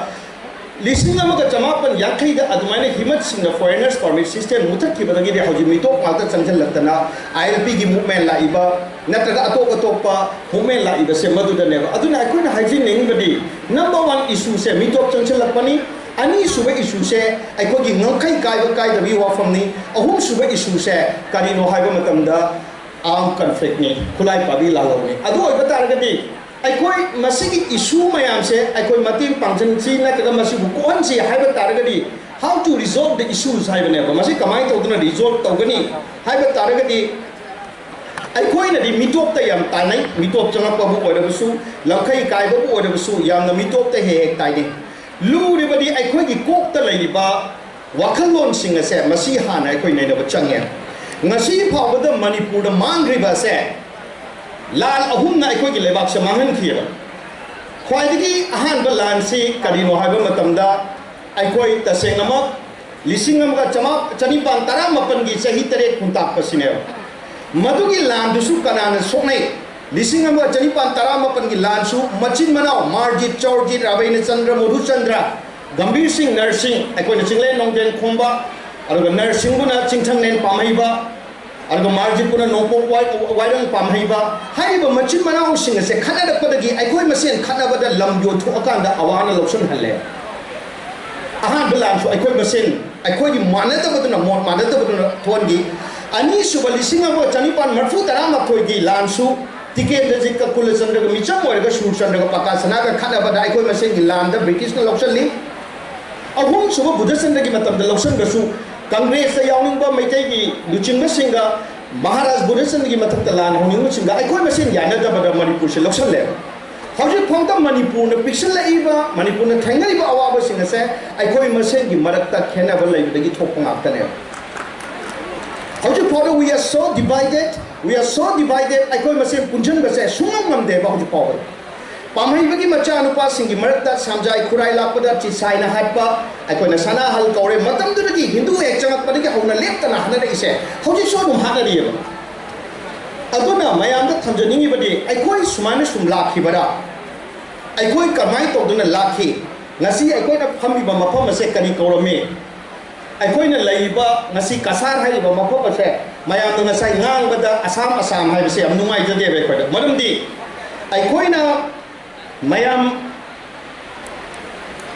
ꯂꯤꯁꯤꯡ ꯑꯃꯒ ꯆꯃꯥꯄꯟ ꯌꯥꯡꯈꯩꯗ ꯑꯗꯨꯃꯥꯏꯅ ꯍꯤꯃꯠꯁꯤꯡꯅ foreigners permit system ꯃꯨꯊꯠꯈꯤꯕꯗꯒꯤꯗꯤ ꯍꯧꯖꯤꯛ ꯃꯤꯇꯣꯞ ꯉꯥꯛꯇ ꯆꯪꯁꯤꯜꯂꯛꯇꯅ ILPꯒꯤ movement ꯂꯥꯛꯏꯕ ꯅꯠꯇ꯭ꯔꯒ ꯑꯇꯣꯞ ꯑꯇꯣꯞꯄ movement ꯂꯥꯛꯏꯕꯁꯦ ꯃꯗꯨꯗꯅꯦꯕ꯫ ꯑꯗꯨꯅ ꯑꯩꯈꯣꯏꯅ ꯍꯥꯏꯖꯅꯤꯡꯕꯗꯤ number one issueꯁꯦ ꯃꯤꯇꯣꯞ ꯆꯪꯁꯤꯜꯂꯛꯄꯅꯤ, ꯑꯅꯤꯁꯨꯕ issueꯁꯦ ꯑꯩꯈꯣꯏꯒꯤ ꯉꯝꯈꯩ ꯀꯥꯏꯕ ꯀꯥꯏꯗꯕꯒꯤ ꯋꯥꯐꯝꯅꯤ, ꯑꯍꯨꯝꯁꯨꯕ issueꯁꯦ ꯀꯔꯤꯅꯣ ꯍꯥꯏꯕ ꯃꯇꯝꯗ armed conflictꯅꯤ, ꯈꯨꯠꯂꯥꯏ ꯄꯥꯏꯕꯤ ꯂꯥꯜꯍꯧꯅꯤ꯫ ꯑꯗꯨ ꯑꯣꯏꯕ ꯇꯥꯔꯒꯗꯤ ꯑꯩꯈꯣꯏ ꯃꯁꯤꯒꯤ issue ꯃꯌꯥꯝꯁꯦ ꯑꯩꯈꯣꯏ ꯃꯇꯦꯡ ꯄꯥꯡꯁꯤꯟꯁꯤ ꯅꯠꯇ꯭ꯔꯒ ꯃꯁꯤꯕꯨ ꯀꯣꯛꯍꯟꯁꯤ ꯍꯥꯏꯕ ꯇꯥꯔꯒꯗꯤ, how to resolve the issues ꯍꯥꯏꯕꯅꯦꯕ꯫ ꯃꯁꯤ ꯀꯃꯥꯏꯅ ꯇꯧꯗꯅ resolve ꯇꯧꯒꯅꯤ ꯍꯥꯏꯕ ꯇꯥꯔꯒꯗꯤ, ꯑꯩꯈꯣꯏꯅꯗꯤ ꯃꯤꯇꯣꯞꯇ ꯌꯥꯝ ꯇꯥꯟꯅꯩ, ꯃꯤꯇꯣꯞ ꯆꯪꯉꯛꯄꯕꯨ ꯑꯣꯏꯔꯕꯁꯨ, ꯉꯝꯈꯩ ꯀꯥꯏꯕꯕꯨ ꯑꯣꯏꯔꯕꯁꯨ ꯌꯥꯝꯅ ꯃꯤꯇꯣꯞꯇ ꯍꯦꯛ ꯍꯦꯛ ꯇꯥꯏꯅꯩ꯫ ꯂꯨꯔꯤꯕꯗꯤ ꯑꯩꯈꯣꯏꯒꯤ ꯀꯣꯛꯇ ꯂꯩꯔꯤꯕ ꯋꯥꯈꯜꯂꯣꯟꯁꯤꯡ ꯑꯁꯦ ꯃꯁꯤ ꯍꯥꯟꯅ ꯑꯩꯈꯣꯏ ꯅꯩꯅꯕ ꯆꯪꯉꯦ꯫ ꯉꯁꯤ ꯐꯥꯎꯕꯗ ꯃꯅꯤꯄꯨꯔꯗ ꯃꯥꯡꯈ꯭ꯔꯤꯕ ꯑꯁꯦ ꯂꯥꯟ ꯑꯍꯨꯝꯅ ꯑꯩꯈꯣꯏꯒꯤ ꯂꯩꯕꯥꯛꯁꯦ ꯃꯥꯡꯍꯟꯈꯤꯑꯕ꯫ ꯈ꯭ꯋꯥꯏꯗꯒꯤ ꯑꯍꯥꯟꯕ ꯂꯥꯟꯁꯤ ꯀꯔꯤꯅꯣ ꯍꯥꯏꯕ ꯃꯇꯝꯗ, ꯑꯩꯈꯣꯏ ꯇꯁꯦꯡꯅꯃꯛ ꯂꯤꯁꯤꯡ ꯑꯃꯒ ꯆꯃꯥ-, ꯆꯅꯤꯄꯥꯟ ꯇꯔꯥꯃꯥꯄꯟꯒꯤ ꯆꯍꯤ ꯇꯔꯦꯠ ꯈꯨꯟꯇꯥꯛꯄꯁꯤꯅꯦꯕ꯫ ꯃꯗꯨꯒꯤ ꯂꯥꯟꯗꯨꯁꯨ ꯀꯅꯥꯅ ꯁꯣꯛꯅꯩ? ꯂꯤꯁꯤꯡ ꯑꯃꯒ ꯆꯅꯤꯄꯥꯟ ꯇꯔꯥꯃꯥꯄꯟꯒꯤ ꯂꯥꯟꯁꯨ ꯃꯆꯤꯟ ꯃꯅꯥꯎ ꯃꯥꯔꯖꯤꯠ, ꯆꯧꯔꯖꯤꯠ, ꯔꯥꯕꯩꯅ ꯆꯟꯗ꯭ꯔ, ꯃꯙꯨꯆꯟꯗ꯭ꯔ, ꯒꯝꯚꯤꯔ ꯁꯤꯡ, ꯅꯔꯁꯤꯡ, ꯑꯩꯈꯣꯏꯅ ꯆꯤꯡꯂꯦꯟ ꯅꯣꯡꯗꯦꯟ ꯈꯣꯝꯕ, ꯑꯗꯨꯒ ꯅꯔꯁꯤꯡꯕꯨꯅ ꯆꯤꯡꯊꯪꯂꯦꯟ ꯄꯥꯝꯍꯩꯕ, ꯑꯗꯨꯒ ꯃꯥꯔꯖꯤꯠꯄꯨꯅ ꯅꯣꯡꯄꯣꯛ ꯋꯥꯏ-, ꯋꯥꯏꯔꯪ ꯄꯥꯝꯍꯩꯕ ꯍꯥꯏꯔꯤꯕ ꯃꯆꯤꯟ ꯃꯅꯥꯎꯁꯤꯡ ꯑꯁꯦ ꯈꯠꯅꯔꯛꯄꯗꯒꯤ ꯑꯩꯈꯣꯏ ꯃꯁꯦꯟ ꯈꯠꯅꯕꯗ ꯂꯝ ꯌꯣꯟꯊꯣꯛꯑꯀꯥꯟꯗ ꯑꯋꯥꯅ ꯂꯧꯁꯤꯟꯍꯜꯂꯦ꯫ ꯑꯍꯥꯟꯕ ꯂꯥꯟꯁꯨ ꯑꯩꯈꯣꯏ ꯃꯁꯦꯟ, ꯑꯩꯈꯣꯏꯒꯤ ꯃꯥꯟꯅꯗꯕꯗꯨꯅ, ꯃꯣꯠ ꯃꯥꯟꯅꯗꯕꯗꯨꯅ ꯊꯣꯛꯍꯟꯈꯤ꯫ ꯑꯅꯤꯁꯨꯕ ꯂꯤꯁꯤꯡ ꯑꯃꯒ ꯆꯅꯤꯄꯥꯟ ꯃꯔꯤꯐꯨ ꯇꯔꯥꯃꯥꯊꯣꯏꯒꯤ ꯂꯥꯟꯁꯨ ꯇꯤꯀꯦꯟꯗ꯭ꯔꯖꯤꯠꯀ ꯀꯨꯂꯆꯟꯗ꯭ꯔꯒ ꯃꯤꯆꯝ ꯑꯣꯏꯔꯒ ꯁꯨꯔꯆꯟꯗ꯭ꯔꯒ ꯄꯀꯥꯁꯅꯥꯒ ꯈꯠꯅꯕꯗ ꯑꯩꯈꯣꯏ ꯃꯁꯦꯟꯒꯤ ꯂꯥꯟꯗ ꯕ꯭ꯔꯤꯇꯤꯁꯅ ꯂꯧꯁꯤꯜꯂꯤ꯫ ꯑꯍꯨꯝꯁꯨꯕ ꯕꯨꯙꯆꯟꯗ꯭ꯔꯒꯤ ꯃꯇꯝꯗ ꯂꯧꯁꯤꯟꯕꯁꯨ ꯀꯪꯒ꯭ꯔꯦꯁꯇ ꯌꯥꯎꯅꯤꯡꯕ ꯃꯩꯇꯩꯒꯤ ꯂꯨꯆꯤꯡꯕꯁꯤꯡꯒ ꯃꯍꯥꯔꯥꯖ ꯕꯨꯙꯆꯟꯗ꯭ꯔꯒꯤ ꯃꯊꯛꯇ ꯂꯥꯟ ꯍꯧꯅꯤꯡꯕꯁꯤꯡꯒ ꯑꯩꯈꯣꯏ ꯃꯁꯦꯟ ꯌꯥꯅꯗꯕꯗ ꯃꯅꯤꯄꯨꯔꯁꯦ ꯂꯧꯁꯤꯜꯂꯦꯕ꯫ ꯍꯧꯖꯤꯛ ꯐꯥꯎꯗ ꯃꯅꯤꯄꯨꯔꯅ ꯄꯤꯛꯁꯤꯜꯂꯛꯏꯕ, ꯃꯅꯤꯄꯨꯔꯅ ꯊꯦꯡꯅꯔꯤꯕ ꯑꯋꯥꯕꯁꯤꯡ ꯑꯁꯦ ꯑꯩꯈꯣꯏ ꯃꯁꯦꯟꯒꯤ ꯃꯔꯛꯇ ꯈꯦꯟꯅꯕ ꯂꯩꯕꯗꯒꯤ ꯊꯣꯛꯄ ꯉꯥꯛꯇꯅꯦꯕ꯫ ꯍꯧꯖꯤꯛ ꯐꯥꯎꯗ we are so divided, we are so divided, ꯑꯩꯈꯣꯏ ꯃꯁꯦꯟ ꯄꯨꯟꯁꯤꯟꯕꯁꯦ ꯁꯨꯡꯉꯝ ꯉꯝꯗꯦꯕ ꯍꯧꯖꯤꯛ ꯐꯥꯎꯕꯗ꯫ ꯄꯥꯝꯍꯩꯕꯒꯤ ꯃꯆꯥꯅꯨꯄꯥꯁꯤꯡꯒꯤ ꯃꯔꯛꯇ ꯁꯥꯝꯖꯥꯏ ꯈꯨꯔꯥꯏ ꯂꯥꯛꯄꯗ ꯆꯤꯁꯥꯏꯅ ꯍꯥꯠꯄ, ꯑꯩꯈꯣꯏꯅ ꯁꯅꯥꯍꯜ ꯀꯧꯔꯦ꯫ ꯃꯇꯝꯗꯨꯗꯒꯤ ꯍꯤꯟꯗꯨ ꯍꯦꯛ ꯆꯪꯉꯛꯄꯗꯒꯤ ꯍꯧꯅ ꯂꯦꯞꯇꯅ ꯍꯥꯠꯅꯔꯛꯏꯁꯦ ꯍꯧꯖꯤꯛꯁꯨ ꯑꯗꯨꯝ ꯍꯥꯠꯅꯔꯤꯑꯕ꯫ ꯑꯗꯨꯅ ꯃꯌꯥꯝꯗ ꯊꯝꯖꯅꯤꯡꯉꯤꯕꯗꯤ, ꯑꯩꯈꯣꯏ ꯁꯨꯃꯥꯏꯅ ꯁꯨꯝ ꯂꯥꯛꯈꯤꯕꯔꯥ? ꯑꯩꯈꯣꯏ ꯀꯃꯥꯏꯅ ꯇꯧꯗꯨꯅ ꯂꯥꯛꯈꯤ? ꯉꯁꯤ ꯑꯩꯈꯣꯏꯅ ꯐꯝꯃꯤꯕ ꯃꯐꯝ ꯑꯁꯦ ꯀꯔꯤ ꯀꯧꯔꯝꯃꯤ? ꯑꯩꯈꯣꯏꯅ ꯂꯩꯔꯤꯕ ꯉꯁꯤ ꯀꯁꯥꯔ ꯍꯥꯏꯔꯤꯕ ꯃꯐꯝ ꯑꯁꯦ ꯃꯌꯥꯝꯅ ꯉꯁꯥꯏ ꯉꯥꯡꯕꯗ ꯑꯁꯥꯝ, ꯑꯁꯥꯝ ꯍꯥꯏꯕꯁꯦ ꯌꯥꯝ ꯅꯨꯡꯉꯥꯏꯖꯗꯦꯕ ꯑꯩꯈꯣꯏꯗ꯫ ꯃꯔꯝꯗꯤ ꯑꯩꯈꯣꯏꯅ ꯃꯌꯥꯝ,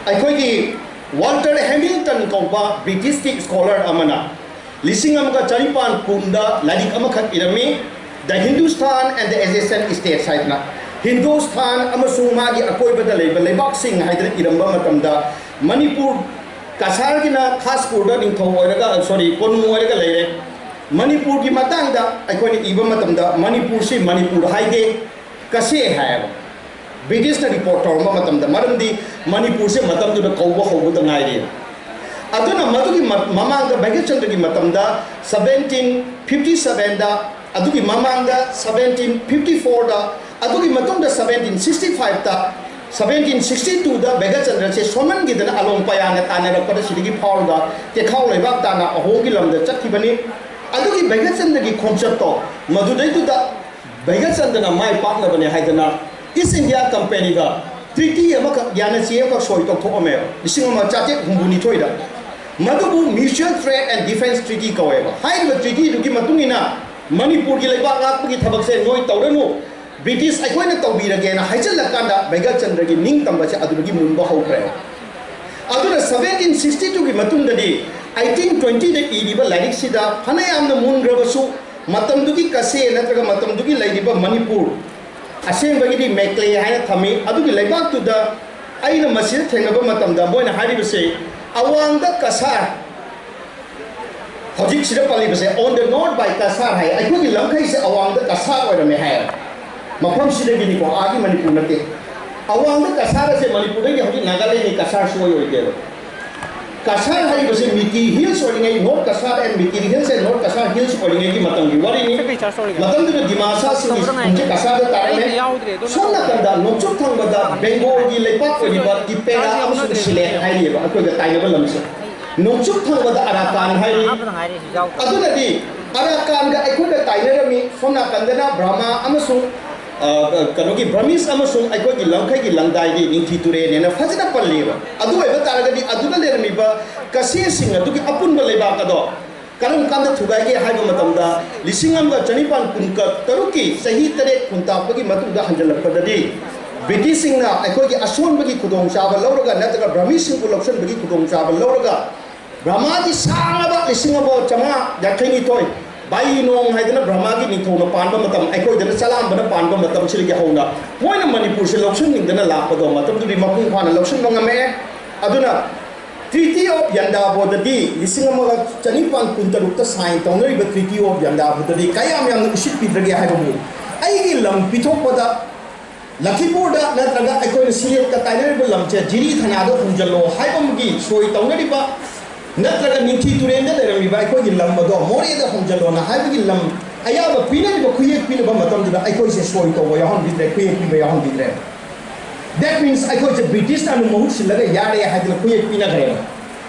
ꯑꯩꯈꯣꯏꯒꯤ ꯋꯥꯜꯇꯔ ꯍꯦꯃꯤꯜꯇꯟ ꯀꯧꯕ ꯕ꯭ꯔꯤꯇꯤꯁꯀꯤ ꯁ꯭ꯀꯣꯂꯔ ꯑꯃꯅ ꯂꯤꯁꯤꯡ ꯑꯃꯒ ꯆꯅꯤꯄꯥꯟ ꯀꯨꯟꯗ ꯂꯥꯏꯔꯤꯛ ꯑꯃꯈꯛ ꯏꯔꯝꯃꯤ, The Hindustan and the Adjacent States ꯍꯥꯏꯗꯅ꯫ ꯍꯤꯟꯗꯨꯁꯇꯥꯟ ꯑꯃꯁꯨꯡ ꯃꯥꯒꯤ ꯑꯀꯣꯏꯕꯗ ꯂꯩꯕ ꯂꯩꯕꯥꯛꯁꯤꯡ ꯍꯥꯏꯗꯅ ꯏꯔꯝꯕ ꯃꯇꯝꯗ, ꯃꯅꯤꯄꯨꯔ, ꯀꯁꯥꯔꯒꯤꯅ ꯈꯥꯁꯄꯨꯔꯗ ꯅꯤꯡꯊꯧ ꯑꯣꯏꯔꯒ, ꯁꯣꯔꯤ, ꯀꯣꯅꯨꯡ ꯑꯣꯏꯔꯒ ꯂꯩꯔꯦ꯫ ꯃꯅꯤꯄꯨꯔꯒꯤ ꯃꯇꯥꯡꯗ ꯑꯩꯈꯣꯏꯅ ꯏꯕ ꯃꯇꯝꯗ ꯃꯅꯤꯄꯨꯔꯁꯤ ꯃꯅꯤꯄꯨꯔ ꯍꯥꯏꯗꯦ, ꯀꯁꯦ ꯍꯥꯏꯌꯦꯕ꯫ ꯕ꯭ꯔꯤꯇꯤꯁꯅ ꯔꯤꯄꯣꯔꯠ ꯇꯧꯔꯝꯕ ꯃꯇꯝꯗ, ꯃꯔꯝꯗꯤ ꯃꯅꯤꯄꯨꯔꯁꯦ ꯃꯇꯝꯗꯨꯗ ꯀꯧꯕ ꯍꯧꯕꯗ ꯉꯥꯏꯔꯤ꯫ ꯑꯗꯨꯅ ꯃꯗꯨꯒꯤ ꯃ-, ꯃꯃꯥꯡꯗ ꯚꯩꯒꯆꯟꯗ꯭ꯔꯒꯤ ꯃꯇꯝꯗ seventeen fifty sevenꯗ, ꯑꯗꯨꯒꯤ ꯃꯃꯥꯡꯗ seventeen fifty fourꯗ, ꯑꯗꯨꯒꯤ ꯃꯇꯨꯡꯗ seventeen sixty fiveꯇ, seventeen sixty twoꯗ ꯚꯩꯒꯆꯟꯗ꯭ꯔꯁꯦ ꯁꯣꯝꯍꯟꯈꯤꯗꯅ ꯑꯂꯣꯡ ꯄꯌꯥꯅ ꯇꯥꯟꯅꯔꯛꯄꯗ ꯁꯤꯗꯒꯤ ꯐꯥꯎꯔꯒ ꯇꯦꯈꯥꯎ ꯂꯩꯕꯥꯛ ꯇꯥꯟꯅ ꯑꯍꯣꯝꯒꯤ ꯂꯝꯗ ꯆꯠꯈꯤꯕꯅꯤ꯫ ꯑꯗꯨꯒꯤ ꯚꯩꯒꯆꯟꯗ꯭ꯔꯒꯤ ꯈꯣꯡꯆꯠꯇꯣ ꯃꯗꯨꯗꯩꯗꯨꯗ ꯚꯩꯒꯆꯟꯗ꯭ꯔꯅ ꯃꯥꯏ ꯄꯥꯛꯅꯕꯅꯦ ꯍꯥꯏꯗꯅ ꯏꯁ ꯏꯟꯗꯤꯌꯥ ꯀꯝꯄꯦꯅꯤꯒ ꯇ꯭ꯔꯤꯇꯤ ꯑꯃꯈꯛ, ꯌꯥꯅꯆꯦ ꯑꯃꯈꯛ ꯁꯣꯏ ꯇꯧꯊꯣꯛꯑꯝꯃꯦꯕ, ꯂꯤꯁꯤꯡ ꯑꯃ ꯆꯥꯇ꯭ꯔꯦꯠ ꯍꯨꯝꯐꯨ ꯅꯤꯊꯣꯏꯗ꯫ ꯃꯗꯨꯕꯨ Mutual Trade and Defence Treaty ꯀꯧꯋꯦꯕ꯫ ꯍꯥꯏꯔꯤꯕ ꯇ꯭ꯔꯤꯇꯤꯗꯨꯒꯤ ꯃꯇꯨꯡ ꯏꯟꯅ ꯃꯅꯤꯄꯨꯔꯒꯤ ꯂꯩꯕꯥꯛ ꯉꯥꯛꯄꯒꯤ ꯊꯕꯛꯁꯦ ꯅꯣꯏ ꯇꯧꯔꯅꯨ, ꯕ꯭ꯔꯤꯇꯤꯁ ꯑꯩꯈꯣꯏꯅ ꯇꯧꯕꯤꯔꯒꯦꯅ ꯍꯥꯏꯖꯤꯜꯂꯀꯥꯟꯗ ꯚꯩꯒꯆꯟꯗ꯭ꯔꯒꯤ ꯅꯤꯡꯇꯝꯕꯁꯦ ꯑꯗꯨꯗꯒꯤ ꯃꯨꯟꯕ ꯍꯧꯈ꯭ꯔꯦꯕ꯫ ꯑꯗꯨꯅ seventeen sixty twoꯒꯤ ꯃꯇꯨꯡꯗꯗꯤ eighteen twentyꯗ ꯏꯔꯤꯕ ꯂꯥꯏꯔꯤꯛꯁꯤꯗ ꯐꯅꯌꯥꯝꯅ ꯃꯨꯟꯈ꯭ꯔꯕꯁꯨ, ꯃꯇꯝꯗꯨꯒꯤ ꯀꯁꯦ ꯅꯠꯇ꯭ꯔꯒ ꯃꯇꯝꯗꯨꯒꯤ ꯂꯩꯔꯤꯕ ꯃꯅꯤꯄꯨꯔ, ꯑꯁꯦꯡꯕꯒꯤꯗꯤ ꯃꯦꯀ꯭ꯂꯦ ꯍꯥꯏꯅ ꯊꯝꯃꯤ꯫ ꯑꯗꯨꯒꯤ ꯂꯩꯕꯥꯛꯇꯨꯗ ꯑꯩꯅ ꯃꯁꯤꯗ ꯊꯦꯡꯅꯕ ꯃꯇꯝꯗ ꯃꯣꯏꯅ ꯍꯥꯏꯔꯤꯕꯁꯦ, ꯑꯋꯥꯡꯗ Cachar, ꯍꯧꯖꯤꯛꯁꯤꯗ ꯄꯜꯂꯤꯕꯁꯦ on the north by Cachar ꯍꯥꯏ꯫ ꯑꯩꯈꯣꯏꯒꯤ ꯂꯝꯈꯩꯁꯦ ꯑꯋꯥꯡꯗ ꯀꯁꯥꯔ ꯑꯣꯏꯔꯝꯃꯦ ꯍꯥꯏ꯫ ꯃꯐꯝꯁꯤꯗꯒꯤꯅꯤꯀꯣ, ꯑꯥꯒꯤ ꯃꯅꯤꯄꯨꯔ ꯅꯠꯇꯦ꯫ ꯑꯋꯥꯡꯗ ꯀꯁꯥꯔ ꯑꯁꯦ ꯃꯅꯤꯄꯨꯔꯗꯒꯤ ꯍꯧꯖꯤꯛ ꯅꯥꯒꯥꯂꯦꯟꯒꯤ ꯀꯁꯥꯔ ꯁꯨꯡꯑꯣꯏ ꯑꯣꯏꯗꯦꯕ꯫ ꯀꯁꯥꯔ ꯍꯥꯏꯔꯤꯕꯁꯤ ꯃꯤꯇꯤ ꯍꯤꯜꯁ ꯑꯣꯏꯔꯤꯉꯩ, ꯅꯣꯔꯠ ꯀꯁꯥꯔ ꯑꯦꯟ ꯃꯤꯇꯤ hills and north Cachar hills ꯑꯣꯏꯔꯤꯉꯩꯒꯤ ꯃꯇꯝꯒꯤ ꯋꯥꯔꯤꯅꯤ꯫ ꯃꯇꯝꯗꯨꯗ ꯗꯤꯃꯥꯁꯥꯁꯤꯡꯒꯤ ꯈꯨꯟꯁꯦ ꯀꯁꯥꯔꯗ ꯇꯥꯔꯝꯃꯦ꯫ ꯁꯣꯝ ꯅꯥꯀꯟꯗ ꯅꯣꯡꯆꯨꯞ ꯊꯪꯕꯗ ꯕꯦꯡꯒꯣꯜꯒꯤ ꯂꯩꯄꯥꯛ ꯑꯣꯏꯔꯤꯕ ꯇꯤꯄꯦꯔꯥ ꯑꯃꯁꯨꯡ ꯁꯤꯂꯦꯠ ꯍꯥꯏꯔꯤꯑꯕ ꯑꯩꯈꯣꯏꯒ ꯇꯥꯏꯅꯕ ꯂꯝꯁꯦ꯫ ꯅꯣꯡꯆꯨꯞ ꯊꯪꯕꯗ ꯑꯔꯥꯀꯥꯟ ꯍꯥꯏꯔꯤ꯫ ꯑꯗꯨꯅꯗꯤ ꯑꯔꯥꯀꯥꯟꯒ ꯑꯩꯈꯣꯏꯒ ꯇꯥꯏꯅꯔꯝꯃꯤ꯫ ꯁꯣꯝ ꯅꯥꯀꯟꯗꯅ ꯕ꯭ꯔꯍꯃꯥ ꯑꯃꯁꯨꯡ, ꯑ, ꯀꯩꯅꯣꯒꯤ ꯕ꯭ꯔꯃꯤꯁ ꯑꯃꯁꯨꯡ ꯑꯩꯈꯣꯏꯒꯤ ꯂꯝꯈꯩꯒꯤ ꯂꯪꯗꯥꯏꯒꯤ ꯅꯤꯡꯊꯤ ꯇꯨꯔꯦꯜꯅꯦꯅ ꯐꯖꯅ ꯄꯜꯂꯤꯕ꯫ ꯑꯗꯨ ꯑꯣꯏꯕ ꯇꯥꯔꯒꯗꯤ ꯑꯗꯨꯗ ꯂꯩꯔꯝꯃꯤꯕ ꯀꯁꯦꯁꯤꯡ ꯑꯗꯨꯒꯤ ꯑꯄꯨꯟꯕ ꯂꯩꯕꯥꯛ ꯑꯗꯣ ꯀꯔꯝ ꯀꯥꯟꯗ ꯊꯨꯒꯥꯏꯒꯦ ꯍꯥꯏꯕ ꯃꯇꯝꯗ, ꯂꯤꯁꯤꯡ ꯑꯃꯒ ꯆꯅꯤꯄꯥꯟ ꯀꯨꯟ ꯇꯔꯨꯛꯀꯤ ꯆꯍꯤ ꯇꯔꯦꯠ ꯈꯨꯟꯇꯥꯛꯄꯒꯤ ꯃꯇꯨꯡꯗ ꯍꯟꯖꯤꯜꯂꯛꯄꯗꯗꯤ, ꯕ꯭ꯔꯤꯇꯤꯁꯁꯤꯡꯅ ꯑꯩꯈꯣꯏꯒꯤ ꯑꯁꯣꯟꯕꯒꯤ ꯈꯨꯗꯣꯡꯆꯥꯕ ꯂꯧꯔꯒ ꯅꯠꯇ꯭ꯔꯒ ꯕ꯭ꯔꯃꯤꯁꯁꯤꯡꯕꯨ ꯂꯧꯁꯤꯟꯕꯒꯤ ꯈꯨꯗꯣꯡꯆꯥꯕ ꯂꯧꯔꯒ, ꯕ꯭ꯔꯍꯃꯥꯒꯤ ꯁꯥꯡꯂꯕ ꯂꯤꯁꯤꯡ ꯑꯃ ꯆꯥꯝꯃꯉꯥ ꯌꯥꯡꯈꯩꯅꯤꯊꯣꯏ, ꯕꯥꯏꯅꯣꯡ ꯍꯥꯏꯗꯅ ꯕ꯭ꯔꯍꯃꯥꯒꯤ ꯅꯤꯡꯊꯧꯅ ꯄꯥꯟꯕ ꯃꯇꯝ, ꯑꯩꯈꯣꯏꯗꯅ ꯆꯂꯥꯝꯕꯅ ꯄꯥꯟꯕ ꯃꯇꯝꯁꯤꯗꯒꯤ ꯍꯧꯅ ꯃꯣꯏꯅ ꯃꯅꯤꯄꯨꯔꯁꯦ ꯂꯧꯁꯤꯟꯅꯤꯡꯗꯅ ꯂꯥꯛꯄꯗꯣ, ꯃꯇꯝꯗꯨꯗꯤ ꯃꯄꯨꯡ ꯐꯥꯅ ꯂꯧꯁꯤꯟꯕ ꯉꯝꯃꯛꯑꯦ꯫ ꯑꯗꯨꯅ ꯇ꯭ꯔꯤꯇꯤ ꯑꯣꯐ ꯌꯟꯗꯥꯕꯣꯗꯗꯤ, ꯂꯤꯁꯤꯡ ꯑꯃꯒ ꯆꯅꯤꯄꯥꯟ ꯀꯨꯟ ꯇꯔꯨꯛꯇ ꯁꯥꯏꯟ ꯇꯧꯅꯔꯤꯕ ꯇ꯭ꯔꯤꯇꯤ ꯑꯣꯐ ꯌꯟꯗꯥꯕꯣꯗꯗꯤ ꯀꯌꯥꯝ ꯌꯥꯝꯅ ꯎꯁꯤꯠꯄꯤꯗ꯭ꯔꯒꯦ ꯍꯥꯏꯕꯕꯨ, ꯑꯩꯒꯤ ꯂꯝ ꯄꯤꯊꯣꯛꯄꯗ ꯂꯈꯤꯄꯨꯔꯗ ꯅꯠꯇ꯭ꯔꯒ ꯑꯩꯈꯣꯏꯅ ꯁꯤꯂꯦꯠꯀ ꯇꯥꯏꯅꯔꯤꯕ ꯂꯝꯁꯦ ꯖꯤꯔꯤ ꯊꯅꯥꯗ ꯍꯣꯡꯖꯜꯂꯣ ꯍꯥꯏꯕ ꯑꯃꯒꯤ ꯁꯣꯏ ꯇꯧꯅꯔꯤꯕ, ꯅꯠꯇ꯭ꯔꯒ ꯅꯤꯡꯊꯤ ꯇꯨꯔꯦꯜꯗ ꯂꯩꯔꯝꯃꯤꯕ ꯑꯩꯈꯣꯏꯒꯤ ꯂꯝ ꯑꯗꯣ ꯃꯣꯔꯦꯗ ꯍꯣꯡꯖꯜꯂꯣꯅ ꯍꯥꯏꯕꯒꯤ ꯂꯝ ꯑꯌꯥꯕ ꯄꯤꯅꯔꯤꯕ, ꯈꯨꯌꯦꯛ ꯄꯤꯅꯕ ꯃꯇꯝꯗꯨꯗ ꯑꯩꯈꯣꯏꯁꯦ ꯁꯣꯏ ꯇꯧꯕ ꯌꯥꯎꯍꯟꯕꯤꯗ꯭ꯔꯦ, ꯈꯨꯌꯦꯛ ꯄꯤꯕ ꯌꯥꯎꯍꯟꯕꯤꯗ꯭ꯔꯦ꯫ That means ꯑꯩꯈꯣꯏꯁꯦ ꯕ꯭ꯔꯤꯇꯤꯁꯅ ꯑꯗꯨꯝ ꯃꯍꯨꯠ ꯁꯤꯜꯂꯒ ꯌꯥꯔꯦ ꯍꯥꯏꯗꯅ ꯈꯨꯌꯦꯛ ꯄꯤꯅꯈ꯭ꯔꯦꯕ꯫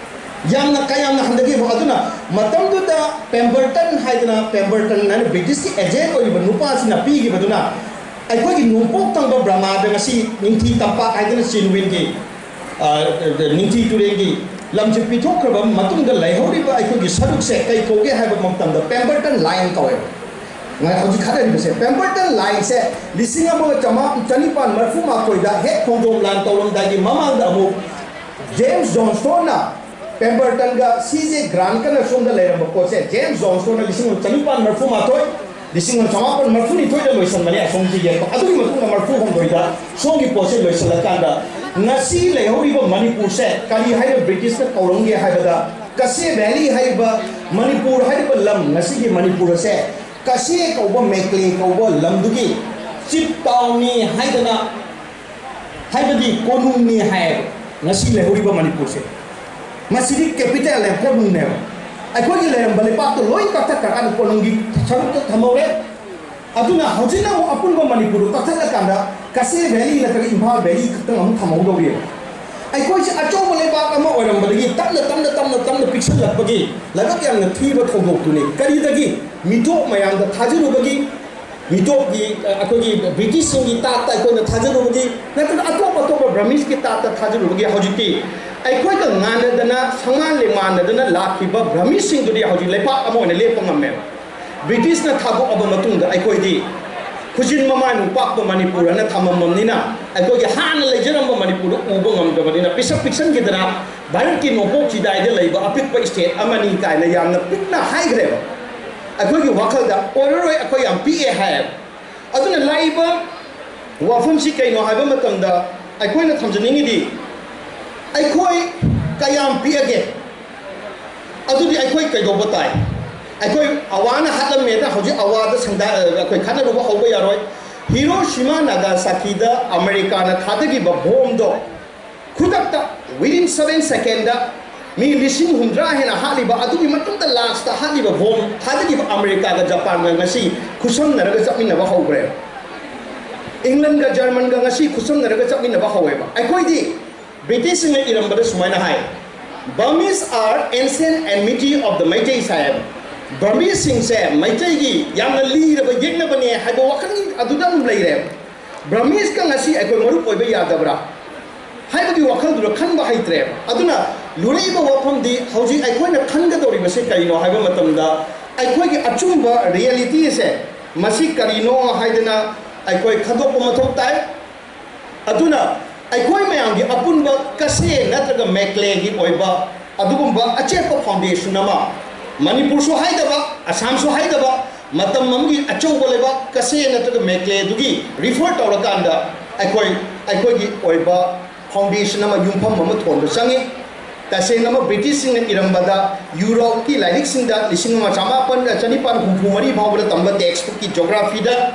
ꯌꯥꯝꯅ ꯀꯌꯥꯝꯅ ꯍꯟꯊꯈꯤꯕ꯫ ꯑꯗꯨꯅ ꯃꯇꯝꯗꯨꯗ ꯄꯦꯝꯕꯔꯇꯟ ꯍꯥꯏꯗꯅ, ꯄꯦꯝꯕꯔꯇꯟ ꯍꯥꯏꯅ ꯕ꯭ꯔꯤꯇꯤꯁꯀꯤ ꯑꯦꯖꯦꯟ ꯑꯣꯏꯔꯤꯕ ꯅꯨꯄꯥꯁꯤꯅ ꯄꯤꯈꯤꯕꯗꯨꯅ ꯑꯩꯈꯣꯏꯒꯤ ꯅꯣꯡꯄꯣꯛ ꯊꯪꯕ ꯕ꯭ꯔꯃꯥꯗ ꯉꯁꯤ ꯅꯤꯡꯊꯤ ꯇꯝꯄꯥꯛ ꯍꯥꯏꯗꯅ ꯆꯤꯟꯋꯤꯟꯒꯤ, ꯑ, ꯅꯤꯡꯊꯤ ꯇꯨꯔꯦꯜꯒꯤ ꯂꯝꯁꯦ ꯄꯤꯊꯣꯛꯈ꯭ꯔꯕ ꯃꯇꯨꯡꯗ ꯂꯩꯍꯧꯔꯤꯕ ꯑꯩꯈꯣꯏꯒꯤ ꯁꯔꯨꯛꯁꯦ ꯀꯩ ꯀꯧꯒꯦ ꯍꯥꯏꯕ ꯃꯇꯝꯗ ꯄꯦꯝꯕꯔꯇꯟ ꯂꯥꯏꯟ ꯀꯧꯋꯦꯕ꯫ ꯉ-, ꯍꯧꯖꯤꯛ ꯈꯠꯅꯔꯤꯕꯁꯦ ꯄꯦꯝꯕꯔꯇꯟ ꯂꯥꯏꯟꯁꯦ ꯂꯤꯁꯤꯡ ꯑꯃꯒ ꯆꯃꯥ-, ꯆꯅꯤꯄꯥꯟ ꯃꯔꯤꯐꯨ ꯃꯥꯊꯣꯏꯗ ꯍꯦꯛ ꯈꯣꯡꯖꯣꯝ ꯂꯥꯟ ꯇꯧꯔꯝꯗꯥꯏꯒꯤ ꯃꯃꯥꯡꯗ ꯑꯃꯨꯛ ꯖꯦꯝꯁ ꯖꯣꯟꯁꯇꯣꯟꯅ ꯄꯦꯝꯕꯔꯇꯟꯒ ꯁꯤ ꯖꯦ ꯒ꯭ꯔꯥꯟꯀꯅ ꯁꯣꯝꯗ ꯂꯩꯔꯝꯕ ꯄꯣꯠꯁꯦ ꯖꯦꯝꯁ ꯖꯣꯟꯁꯇꯣꯟꯅ ꯂꯤꯁꯤꯡ ꯑꯃ ꯆꯅꯤꯄꯥꯟ ꯃꯔꯤꯐꯨ ꯃꯥꯊꯣꯏ, ꯂꯤꯁꯤꯡ ꯑꯃ ꯆꯃꯥꯄꯟ ꯃꯔꯤꯐꯨ ꯅꯤꯊꯣꯏꯗ ꯂꯣꯏꯁꯟꯕꯅꯦ ꯑꯁꯣꯝꯒꯤ ꯌꯦꯛꯄ꯫ ꯑꯗꯨꯒꯤ ꯃꯇꯨꯡꯗ ꯃꯔꯤꯐꯨ ꯍꯨꯝꯗꯣꯏꯗ ꯁꯣꯝꯒꯤ ꯄꯣꯠꯁꯦ ꯂꯣꯏꯁꯤꯜꯂꯀꯥꯟꯗ ꯉꯁꯤ ꯂꯩꯍꯧꯔꯤꯕ ꯃꯅꯤꯄꯨꯔꯁꯦ ꯀꯔꯤ ꯍꯥꯏꯅ ꯕ꯭ꯔꯤꯇꯤꯁꯅ ꯀꯧꯔꯝꯒꯦ ꯍꯥꯏꯕꯗ, ꯀꯁꯦ ꯚꯦꯂꯤ ꯍꯥꯏꯔꯤꯕ ꯃꯅꯤꯄꯨꯔ ꯍꯥꯏꯔꯤꯕ ꯂꯝ, ꯉꯁꯤꯒꯤ ꯃꯅꯤꯄꯨꯔ ꯑꯁꯦ ꯀꯁꯦ ꯀꯧꯕ, ꯃꯦꯀ꯭ꯂꯦ ꯀꯧꯕ ꯂꯝꯗꯨꯒꯤ ꯆꯤꯞ ꯇꯥꯎꯟꯅꯤ ꯍꯥꯏꯗꯅ, ꯍꯥꯏꯕꯗꯤ ꯀꯣꯅꯨꯡꯅꯤ ꯍꯥꯏꯌꯦꯕ ꯉꯁꯤ ꯂꯩꯍꯧꯔꯤꯕ ꯃꯅꯤꯄꯨꯔꯁꯦ꯫ ꯃꯁꯤꯗꯤ ꯀꯦꯄꯤꯇꯦꯜꯅꯦ, ꯀꯣꯅꯨꯡꯅꯦꯕ꯫ ꯑꯩꯈꯣꯏꯒꯤ ꯂꯩꯔꯝꯕ ꯂꯩꯄꯥꯛꯇꯣ ꯂꯣꯏ ꯀꯛꯊꯠꯈ꯭ꯔꯀꯥꯟꯗ ꯀꯣꯅꯨꯡꯒꯤ ꯁꯔꯨꯛꯇ ꯊꯝꯍꯧꯔꯦ꯫ ꯑꯗꯨꯅ ꯍꯧꯖꯤꯛꯅ ꯑꯃꯨꯛ ꯑꯄꯨꯟꯕ ꯃꯅꯤꯄꯨꯔꯗꯨ ꯀꯛꯊꯠꯂꯀꯥꯟꯗ ꯀꯁꯦ ꯚꯦꯂꯤ ꯅꯠꯇ꯭ꯔꯒ ꯏꯝꯐꯥꯜ ꯚꯦꯂꯤ ꯈꯛꯇꯪ ꯑꯃꯨꯛ ꯊꯝꯍꯧꯗꯧꯔꯤꯕ꯫ ꯑꯩꯈꯣꯏꯁꯦ ꯑꯆꯧꯕ ꯂꯩꯕꯥꯛ ꯑꯃ ꯑꯣꯏꯔꯝꯕꯗꯒꯤ ꯇꯞꯅ ꯇꯞꯅ ꯇꯞꯅ ꯇꯞꯅ ꯄꯤꯛꯁꯜꯂꯛꯄꯒꯤ ꯂꯥꯏꯕꯛ ꯌꯥꯝꯅ ꯊꯤꯕ ꯊꯧꯗꯣꯛꯇꯨꯅꯤ꯫ ꯀꯔꯤꯗꯒꯤ? ꯃꯤꯇꯣꯞ ꯃꯌꯥꯝꯗ ꯊꯥꯖꯔꯨꯕꯒꯤ, ꯃꯤꯇꯣꯞꯀꯤ, ꯑ, ꯑꯩꯈꯣꯏꯒꯤ ꯕ꯭ꯔꯤꯇꯤꯁꯁꯤꯡꯒꯤ ꯇꯥꯛꯇ ꯑꯩꯈꯣꯏꯅ ꯊꯥꯖꯔꯨꯕꯒꯤ, ꯅꯠꯇ꯭ꯔꯒ ꯑꯇꯣꯞ ꯑꯇꯣꯞꯄ ꯕ꯭ꯔꯃꯤꯁꯀꯤ ꯇꯥꯛꯇ ꯊꯥꯖꯔꯨꯕꯒꯤ ꯍꯧꯖꯤꯛꯇꯤ ꯑꯩꯈꯣꯏꯒ ꯉꯥꯟꯅꯗꯅ, ꯁꯪꯃꯥꯟ ꯂꯦꯡꯃꯥꯟꯅꯗꯅ ꯂꯥꯛꯈꯤꯕ ꯕ꯭ꯔꯃꯤꯁꯁꯤꯡꯗꯨꯗꯤ ꯍꯧꯖꯤꯛ ꯂꯩꯄꯥꯛ ꯑꯃ ꯑꯣꯏꯅ ꯂꯦꯞꯄ ꯉꯝꯃꯦꯕ꯫ ꯕ꯭ꯔꯤꯇꯤꯁꯅ ꯊꯥꯗꯣꯛꯑꯕ ꯃꯇꯨꯡꯗ ꯑꯩꯈꯣꯏꯗꯤ ꯈꯨꯖꯤꯟ ꯃꯃꯥꯏ ꯅꯨꯄꯥꯛꯄ ꯃꯅꯤꯄꯨꯔ ꯑꯅ ꯊꯝꯃꯝꯃꯕꯅꯤꯅ, ꯑꯩꯈꯣꯏꯒꯤ ꯍꯥꯟꯅ ꯂꯩꯖꯔꯝꯕ ꯃꯅꯤꯄꯨꯔꯗꯨ ꯎꯕ ꯉꯝꯗꯕꯅꯤꯅ, ꯄꯤꯁꯛ ꯄꯤꯛꯁꯟꯈꯤꯗꯅ ꯚꯥꯔꯠꯀꯤ ꯅꯣꯡꯄꯣꯛ ꯆꯤꯗꯥꯏꯗ ꯂꯩꯕ ꯑꯄꯤꯛꯄ ꯁ꯭ꯇꯦꯠ ꯑꯃꯅꯤ ꯀꯥꯏꯅ ꯌꯥꯝꯅ ꯄꯤꯛꯅ ꯍꯥꯏꯈ꯭ꯔꯦꯕ꯫ ꯑꯩꯈꯣꯏꯒꯤ ꯋꯥꯈꯜꯗ ꯑꯣꯏꯔꯔꯣꯏ, ꯑꯩꯈꯣꯏ ꯌꯥꯝ ꯄꯤꯛꯑꯦ ꯍꯥꯏꯌꯦꯕ꯫ ꯑꯗꯨꯅ ꯂꯥꯛꯏꯕ ꯋꯥꯐꯝꯁꯤ ꯀꯩꯅꯣ ꯍꯥꯏꯕ ꯃꯇꯝꯗ, ꯑꯩꯈꯣꯏꯅ ꯊꯝꯖꯅꯤꯡꯉꯤꯗꯤ, ꯑꯩꯈꯣꯏ ꯀꯌꯥꯝ ꯄꯤꯛꯑꯒꯦ? ꯑꯗꯨꯗꯤ ꯑꯩꯈꯣꯏ ꯀꯩꯗꯧꯕ ꯇꯥꯏ? ꯑꯩꯈꯣꯏ ꯑꯋꯥꯅ ꯍꯥꯠꯂꯝꯃꯦꯅ ꯍꯧꯖꯤꯛ ꯑꯋꯥꯗ ꯁꯪꯗꯥ-, ꯑꯩꯈꯣꯏ ꯈꯠꯅꯔꯨꯕ ꯍꯧꯕ ꯌꯥꯔꯣꯏ꯫ ꯍꯤꯔꯣꯁꯤꯃꯥ ꯅꯥꯒꯥꯁꯥꯀꯤꯗ ꯑꯃꯦꯔꯤꯀꯥꯅ ꯊꯥꯗꯈꯤꯕ ꯕꯣꯝꯗꯣ ꯈꯨꯗꯛꯇ, within seven second ꯗ ꯃꯤ ꯂꯤꯁꯤꯡ ꯍꯨꯝꯗ꯭ꯔꯥ ꯍꯦꯟꯅ ꯍꯥꯠꯂꯤꯕ, ꯑꯗꯨꯒꯤ ꯃꯇꯨꯡꯗ ꯂꯥꯁꯇ ꯍꯥꯠꯂꯤꯕ ꯕꯣꯝ ꯊꯥꯗꯈꯤꯕ ꯑꯃꯦꯔꯤꯀꯥꯒ ꯖꯄꯥꯟꯒ ꯉꯁꯤ ꯈꯨꯠꯁꯝꯅꯔꯒ ꯆꯠꯃꯤꯟꯅꯕ ꯍꯧꯈ꯭ꯔꯦ꯫ ꯏꯪꯂꯟꯒ ꯖꯔꯃꯟꯒ ꯉꯁꯤ ꯈꯨꯠꯁꯝꯅꯔꯒ ꯆꯠꯃꯤꯟꯅꯕ ꯍꯧꯋꯦꯕ꯫ ꯑꯩꯈꯣꯏꯗꯤ ꯕ꯭ꯔꯤꯇꯤꯁꯁꯤꯡꯅ ꯏꯔꯝꯕꯗ ꯁꯨꯃꯥꯏꯅ ꯍꯥꯏ, "Burmese are ancient enmity of the Meiteis" ꯍꯥꯏꯌꯦꯕ꯫ ꯕꯔꯃꯤꯁꯁꯤꯡꯁꯦ ꯃꯩꯇꯩꯒꯤ ꯌꯥꯝꯅ ꯂꯤꯔꯕ ꯌꯦꯛꯅꯕꯅꯦ ꯍꯥꯏꯕ ꯋꯥꯈꯜ ꯑꯗꯨꯗ ꯑꯗꯨꯝ ꯂꯩꯔꯦꯕ꯫ ꯕ꯭ꯔꯃꯤꯁꯀ ꯉꯁꯤ ꯑꯩꯈꯣꯏ ꯃꯔꯨꯞ ꯑꯣꯏꯕ ꯌꯥꯗꯕ꯭ꯔꯥ ꯍꯥꯏꯕꯒꯤ ꯋꯥꯈꯜꯗꯨꯗ ꯈꯟꯕ ꯍꯩꯇ꯭ꯔꯦꯕ꯫ ꯑꯗꯨꯅ ꯂꯨꯔꯛꯏꯕ ꯋꯥꯐꯝꯗꯤ ꯍꯧꯖꯤꯛ ꯑꯩꯈꯣꯏꯅ ꯈꯟꯒꯗꯧꯔꯤꯕꯁꯤ ꯀꯔꯤꯅꯣ ꯍꯥꯏꯕ ꯃꯇꯝꯗ, ꯑꯩꯈꯣꯏꯒꯤ ꯑꯆꯨꯝꯕ ꯔꯤꯌꯦꯂꯤꯇꯤꯁꯦ ꯃꯁꯤ ꯀꯔꯤꯅꯣ ꯍꯥꯏꯗꯅ ꯑꯩꯈꯣꯏ ꯈꯟꯗꯣꯛꯄ ꯃꯊꯧ ꯇꯥꯏ꯫ ꯑꯗꯨꯅ ꯑꯩꯈꯣꯏ ꯃꯌꯥꯝꯒꯤ ꯑꯄꯨꯟꯕ ꯀꯁꯦ ꯅꯠꯇ꯭ꯔꯒ ꯃꯦꯀ꯭ꯂꯦꯒꯤ ꯑꯣꯏꯕ ꯑꯗꯨꯒꯨꯝꯕ ꯑꯆꯦꯠꯄ ꯐꯥꯎꯟꯗꯦꯁꯟ ꯑꯃ, ꯃꯅꯤꯄꯨꯔꯁꯨ ꯍꯥꯏꯗꯕ, ꯑꯁꯥꯝꯁꯨ ꯍꯥꯏꯗꯕ, ꯃꯇꯝ ꯑꯃꯒꯤ ꯑꯆꯧꯕ ꯂꯩꯕꯥꯛ ꯀꯁꯦ ꯅꯠꯇ꯭ꯔꯒ ꯃꯦꯀ꯭ꯂꯦꯗꯨꯒꯤ ꯔꯤꯐꯔ ꯇꯧꯔꯀꯥꯟꯗ ꯑꯩꯈꯣꯏ, ꯑꯩꯈꯣꯏꯒꯤ ꯑꯣꯏꯕ ꯐꯥꯎꯟꯗꯦꯁꯟ ꯑꯃ, ꯌꯨꯝꯐꯝ ꯑꯃ ꯊꯣꯟꯕ ꯆꯪꯉꯤ꯫ ꯇꯁꯦꯡꯅꯃꯛ ꯕ꯭ꯔꯤꯇꯤꯁꯁꯤꯡꯅ ꯏꯔꯝꯕꯗ ꯌꯨꯔꯣꯞꯀꯤ ꯂꯥꯏꯔꯤꯛꯁꯤꯡꯗ ꯂꯤꯁꯤꯡ ꯑꯃ ꯆꯥꯃꯥꯄꯟ, ꯆꯅꯤꯄꯥꯟ ꯍꯨꯝꯐꯨ ꯃꯔꯤ ꯐꯥꯎꯕꯗ ꯇꯝꯕ ꯇꯦꯛꯁꯕꯨꯛꯀꯤ ꯖꯣꯒ꯭ꯔꯥꯐꯤꯗ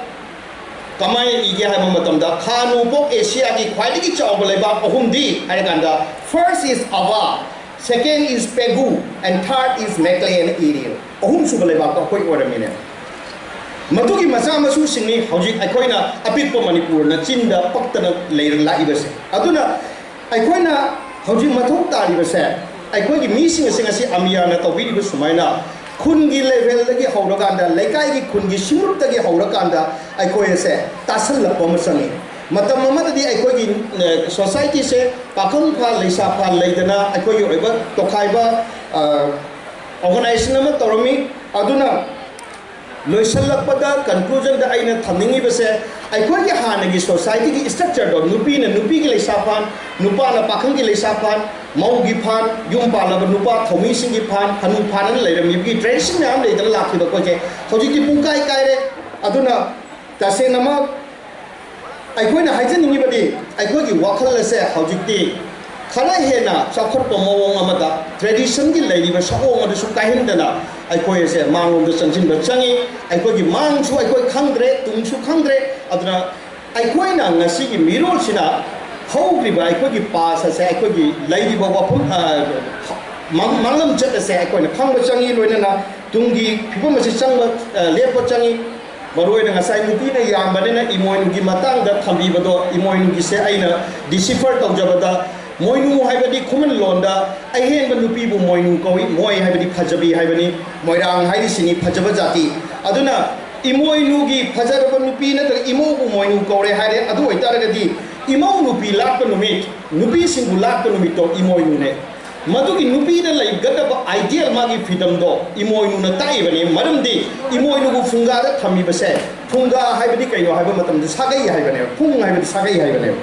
ꯀꯃꯥꯏꯅ ꯏꯒꯦ ꯍꯥꯏꯕ ꯃꯇꯝꯗ, ꯈꯥ ꯅꯣꯡꯄꯣꯛ ꯑꯦꯁꯤꯌꯥꯒꯤ ꯈ꯭ꯋꯥꯏꯗꯒꯤ ꯆꯥꯎꯕ ꯂꯩꯕꯥꯛ ꯑꯍꯨꯝꯗꯤ ꯍꯥꯏꯔꯀꯥꯟꯗ, first is Ava, second is Pegu, and third is Maclean area. ꯑꯍꯨꯝꯁꯨꯕ ꯂꯩꯕꯥꯛꯇꯣ ꯑꯩꯈꯣꯏ ꯑꯣꯏꯔꯝꯃꯤꯅꯦ꯫ ꯃꯗꯨꯒꯤ ꯃꯆꯥ ꯃꯁꯨꯁꯤꯡꯅꯤ ꯍꯧꯖꯤꯛ ꯑꯩꯈꯣꯏꯅ ꯑꯄꯤꯛꯄ ꯃꯅꯤꯄꯨꯔꯅ ꯆꯤꯟꯗ ꯄꯛꯇꯅ ꯂꯩꯔ ꯂꯥꯛꯏꯕꯁꯦ꯫ ꯑꯗꯨꯅ ꯑꯩꯈꯣꯏꯅ ꯍꯧꯖꯤꯛ ꯃꯊꯧ ꯇꯥꯔꯤꯕꯁꯦ, ꯑꯩꯈꯣꯏꯒꯤ ꯃꯤꯁꯤꯡ ꯑꯁꯤ ꯉꯁꯤ ꯑꯃꯤꯌꯥꯅ ꯇꯧꯕꯤꯔꯤꯕ ꯁꯨꯃꯥꯏꯅ ꯈꯨꯟꯒꯤ ꯂꯦꯚꯦꯜꯗꯒꯤ ꯍꯧꯔꯀꯥꯟꯗ, ꯂꯩꯀꯥꯏꯒꯤ ꯈꯨꯟꯒꯤ ꯁꯤꯡꯂꯨꯞꯇꯒꯤ ꯍꯧꯔꯀꯥꯟꯗ ꯑꯩꯈꯣꯏ ꯑꯁꯦ ꯇꯥꯁꯜꯂꯛꯄ ꯑꯃ ꯆꯪꯉꯤ꯫ ꯃꯇꯝ ꯑꯃꯗꯗꯤ ꯑꯩꯈꯣꯏꯒꯤ, ꯑ, ꯁꯣꯁꯥꯏꯇꯤꯁꯦ ꯄꯥꯈꯪ ꯐꯥ ꯂꯩꯁꯥ ꯐꯥ ꯂꯩꯗꯅ ꯑꯩꯈꯣꯏꯒꯤ ꯑꯣꯏꯕ ꯇꯣꯈꯥꯏꯕ, ꯑ, ꯑꯣꯔꯒꯅꯥꯏꯖꯦꯁꯟ ꯑꯃ ꯇꯧꯔꯝꯃꯤ꯫ ꯑꯗꯨꯅ ꯂꯣꯏꯁꯤꯜꯂꯛꯄꯗ, ꯀꯟꯀ꯭ꯂꯨꯖꯟꯗ ꯑꯩꯅ ꯊꯝꯅꯤꯡꯉꯤꯕꯁꯦ, ꯑꯩꯈꯣꯏꯒꯤ ꯍꯥꯟꯅꯒꯤ ꯁꯣꯁꯥꯏꯇꯤꯒꯤ ꯁ꯭ꯇ꯭ꯔꯛꯆꯔꯗꯣ, ꯅꯨꯄꯤꯅ ꯅꯨꯄꯤꯒꯤ ꯂꯩꯁꯥ ꯐꯥꯟ, ꯅꯨꯄꯥꯅ ꯄꯥꯈꯪꯒꯤ ꯂꯩꯁꯥ ꯐꯥꯟ, ꯃꯧꯒꯤ ꯐꯥꯟ, ꯌꯨꯝ ꯄꯥꯜꯂꯕ ꯅꯨꯄꯥ ꯊꯧꯃꯤꯁꯤꯡꯒꯤ ꯐꯥꯟ, ꯍꯅꯨ ꯐꯥꯟ ꯑꯅ ꯂꯩꯔꯝꯃꯤꯕꯒꯤ ꯇ꯭ꯔꯦꯗꯤꯁꯟ ꯃꯌꯥꯝ ꯂꯩꯗꯅ ꯂꯥꯛꯈꯤꯕ ꯑꯩꯈꯣꯏꯁꯦ ꯍꯧꯖꯤꯛꯇꯤ ꯄꯨꯡꯀꯥꯏ ꯀꯥꯏꯔꯦ꯫ ꯑꯗꯨꯅ ꯇꯁꯦꯡꯅꯃꯛ ꯑꯩꯈꯣꯏꯅ ꯍꯥꯏꯖꯅꯤꯡꯉꯤꯕꯗꯤ, ꯑꯩꯈꯣꯏꯒꯤ ꯋꯥꯈꯜ ꯑꯁꯦ ꯍꯧꯖꯤꯛꯇꯤ ꯈꯔ ꯍꯦꯟꯅ ꯆꯥꯎꯈꯠꯄ ꯃꯑꯣꯡ ꯑꯃꯗ ꯇ꯭ꯔꯦꯗꯤꯁꯟꯒꯤ ꯂꯩꯔꯤꯕ ꯁꯛꯑꯣꯡ ꯑꯗꯨꯁꯨ ꯀꯥꯏꯍꯟꯗꯅ ꯑꯩꯈꯣꯏ ꯑꯁꯦ ꯃꯥꯡꯂꯣꯝꯗ ꯆꯪꯁꯤꯟꯕ ꯆꯪꯉꯤ꯫ ꯑꯩꯈꯣꯏꯒꯤ ꯃꯥꯡꯁꯨ ꯑꯩꯈꯣꯏ ꯈꯪꯗ꯭ꯔꯦ, ꯇꯨꯡꯁꯨ ꯈꯪꯗ꯭ꯔꯦ꯫ ꯑꯗꯨꯅ ꯑꯩꯈꯣꯏꯅ ꯉꯁꯤꯒꯤ ꯃꯤꯔꯣꯜꯁꯤꯅ ꯍꯧꯈ꯭ꯔꯤꯕ ꯑꯩꯈꯣꯏꯒꯤ ꯄꯥꯁ ꯑꯁꯦ, ꯑꯩꯈꯣꯏꯒꯤ ꯂꯩꯔꯤꯕ ꯋꯥꯐꯝ, ꯑ, ꯃꯥꯡ-, ꯃꯥꯡꯂꯝꯆꯠ ꯑꯁꯦ ꯑꯩꯈꯣꯏꯅ ꯈꯪꯕ ꯆꯪꯉꯤ, ꯂꯣꯏꯅꯅ ꯇꯨꯡꯒꯤ ꯐꯤꯕꯝ ꯑꯁꯤ ꯆꯪꯕ, ꯑ, ꯂꯦꯞꯄ ꯆꯪꯉꯤ꯫ ꯃꯔꯨꯑꯣꯏꯅ ꯉꯁꯥꯏ ꯅꯨꯄꯤꯅ ꯌꯥꯝꯕꯅꯤꯅ ꯏꯃꯣꯏꯅꯨꯒꯤ ꯃꯇꯥꯡꯗ ꯊꯝꯕꯤꯕꯗꯣ, ꯏꯃꯣꯏꯅꯨꯒꯤꯁꯦ ꯑꯩꯅ ꯗꯤꯁꯤꯐꯔ ꯇꯧꯖꯕꯗ, ꯃꯣꯏꯅꯨ ꯍꯥꯏꯕꯗꯤ ꯈꯨꯃꯟ ꯂꯣꯟꯗ ꯑꯍꯦꯟꯕ ꯅꯨꯄꯤꯕꯨ ꯃꯣꯏꯅꯨ ꯀꯧꯏ꯫ ꯃꯣꯏ ꯍꯥꯏꯕꯗꯤ ꯐꯖꯕꯤ ꯍꯥꯏꯕꯅꯤ, ꯃꯣꯏꯔꯥꯡ ꯍꯥꯏꯔꯤꯁꯤꯅꯤ ꯐꯖꯕ ꯖꯥꯇꯤ꯫ ꯑꯗꯨꯅ ꯏꯃꯣꯏꯅꯨꯒꯤ ꯐꯖꯔꯕ ꯅꯨꯄꯤ ꯅꯠꯇ꯭ꯔꯒ ꯏꯃꯧꯕꯨ ꯃꯣꯏꯅꯨ ꯀꯧꯔꯦ ꯍꯥꯏꯔꯦ꯫ ꯑꯗꯨ ꯑꯣꯏꯇꯥꯔꯒꯗꯤ ꯏꯃꯧ ꯅꯨꯄꯤ ꯂꯥꯠꯄ ꯅꯨꯃꯤꯠ, ꯅꯨꯄꯤꯁꯤꯡꯕꯨ ꯂꯥꯠꯄ ꯅꯨꯃꯤꯠꯇꯣ ꯏꯃꯣꯏꯅꯨꯅꯦ꯫ ꯃꯗꯨꯒꯤ ꯅꯨꯄꯤꯗ ꯂꯩꯒꯗꯕ ꯑꯥꯏꯗꯤꯌꯦꯜ, ꯃꯥꯒꯤ ꯐ꯭ꯔꯤꯗꯝꯗꯣ ꯏꯃꯣꯏꯅꯨꯅ ꯇꯥꯛꯏꯕꯅꯤ꯫ ꯃꯔꯝꯗꯤ ꯏꯃꯣꯏꯅꯨꯕꯨ ꯐꯨꯡꯒꯥꯗ ꯊꯝꯃꯤꯕꯁꯦ, ꯐꯨꯡꯒꯥ ꯍꯥꯏꯕꯗꯤ ꯀꯩꯅꯣ ꯍꯥꯏꯕ ꯃꯇꯝꯗ ꯁꯥꯒꯩ ꯍꯥꯏꯕꯅꯦꯕ, ꯐꯨꯡ ꯍꯥꯏꯕꯗꯤ ꯁꯥꯒꯩ ꯍꯥꯏꯕꯅꯦꯕ꯫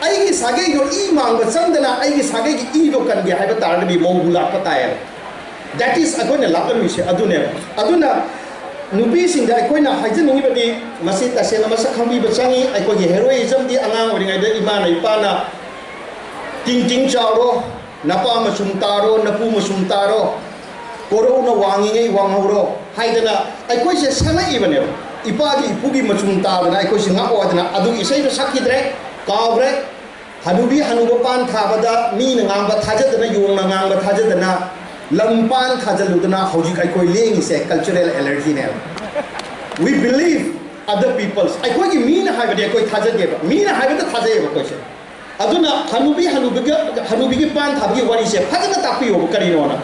ꯑꯩꯒꯤ ꯁꯥꯒꯩꯗꯣ ꯏ ꯃꯥꯡꯕ ꯆꯪꯗꯅ ꯑꯩꯒꯤ ꯁꯥꯒꯩꯒꯤ ꯏꯗꯣ ꯀꯟꯒꯦ ꯍꯥꯏꯕ ꯇꯥꯔꯒꯗꯤ ꯃꯧꯕꯨ ꯂꯥꯛꯄ ꯇꯥꯏꯌꯦꯕ꯫ That is ꯑꯩꯈꯣꯏꯅ ꯂꯥꯛꯂꯝꯃꯤꯁꯦ ꯑꯗꯨꯅꯦꯕ꯫ ꯑꯗꯨꯅ ꯅꯨꯄꯤꯁꯤꯡꯗ ꯑꯩꯈꯣꯏꯅ ꯍꯥꯏꯖꯅꯤꯡꯉꯤꯕꯗꯤ, ꯃꯁꯤ ꯇꯁꯦꯡꯅ ꯃꯁꯛ ꯈꯪꯕꯤꯕ ꯆꯪꯉꯤ꯫ ꯑꯩꯈꯣꯏꯒꯤ heroismꯗꯤ ꯑꯉꯥꯡ ꯑꯣꯏꯔꯤꯉꯩꯗ ꯏꯃꯥꯅ ꯏꯄꯥꯅ "ꯇꯤꯡ ꯇꯤꯡ ꯆꯥꯎꯔꯣ, ꯅꯄꯥ ꯃꯆꯨꯝ ꯇꯥꯔꯣ, ꯅꯄꯨ ꯃꯆꯨꯝ ꯇꯥꯔꯣ, ꯀꯣꯔꯧꯅ ꯋꯥꯡꯉꯤꯉꯩ ꯋꯥꯡꯍꯧꯔꯣ" ꯍꯥꯏꯗꯅ ꯑꯩꯈꯣꯏꯁꯦ ꯁꯛꯂꯛꯏꯕꯅꯦꯕ꯫ ꯏꯄꯥꯒꯤ ꯏꯄꯨꯒꯤ ꯃꯆꯨꯝ ꯇꯥꯗꯅ ꯑꯩꯈꯣꯏꯁꯦ ꯉꯥꯛꯑꯣ ꯍꯥꯏꯗꯅ꯫ ꯑꯗꯨꯒꯤ ꯏꯁꯩꯗꯣ ꯁꯛꯈꯤꯗ꯭ꯔꯦ, ꯀꯥꯎꯈ꯭ꯔꯦ꯫ ꯍꯅꯨꯕꯤ ꯍꯅꯨꯕ ꯄꯥꯟ ꯊꯥꯕꯗ ꯃꯤꯅ ꯉꯥꯡꯕ ꯊꯥꯖꯗꯅ, ꯌꯣꯡꯅ ꯉꯥꯡꯕ ꯊꯥꯖꯗꯅ ꯂꯝ ꯄꯥꯟ ꯊꯥꯖꯜꯂꯨꯗꯅ ꯍꯧꯖꯤꯛ ꯑꯩꯈꯣꯏ ꯂꯦꯡꯉꯤꯁꯦ cultural allergyꯅꯦꯕ꯫ We believe other people's, ꯑꯩꯈꯣꯏꯒꯤ ꯃꯤꯅ ꯍꯥꯏꯕꯗꯤ ꯑꯩꯈꯣꯏ ꯊꯥꯖꯗꯦꯕ, ꯃꯤꯅ ꯍꯥꯏꯕꯗ ꯊꯥꯖꯩꯌꯦꯕ ꯑꯩꯈꯣꯏꯁꯦ꯫ ꯑꯗꯨꯅ ꯍꯅꯨꯕꯤ ꯍꯅꯨꯕꯤꯒ, ꯍꯅꯨꯕꯤꯒꯤ ꯄꯥꯟ ꯊꯥꯕꯒꯤ ꯋꯥꯔꯤꯁꯦ ꯐꯖꯅ ꯇꯥꯛꯄꯤꯌꯣꯕ ꯀꯔꯤꯅꯣꯅ꯫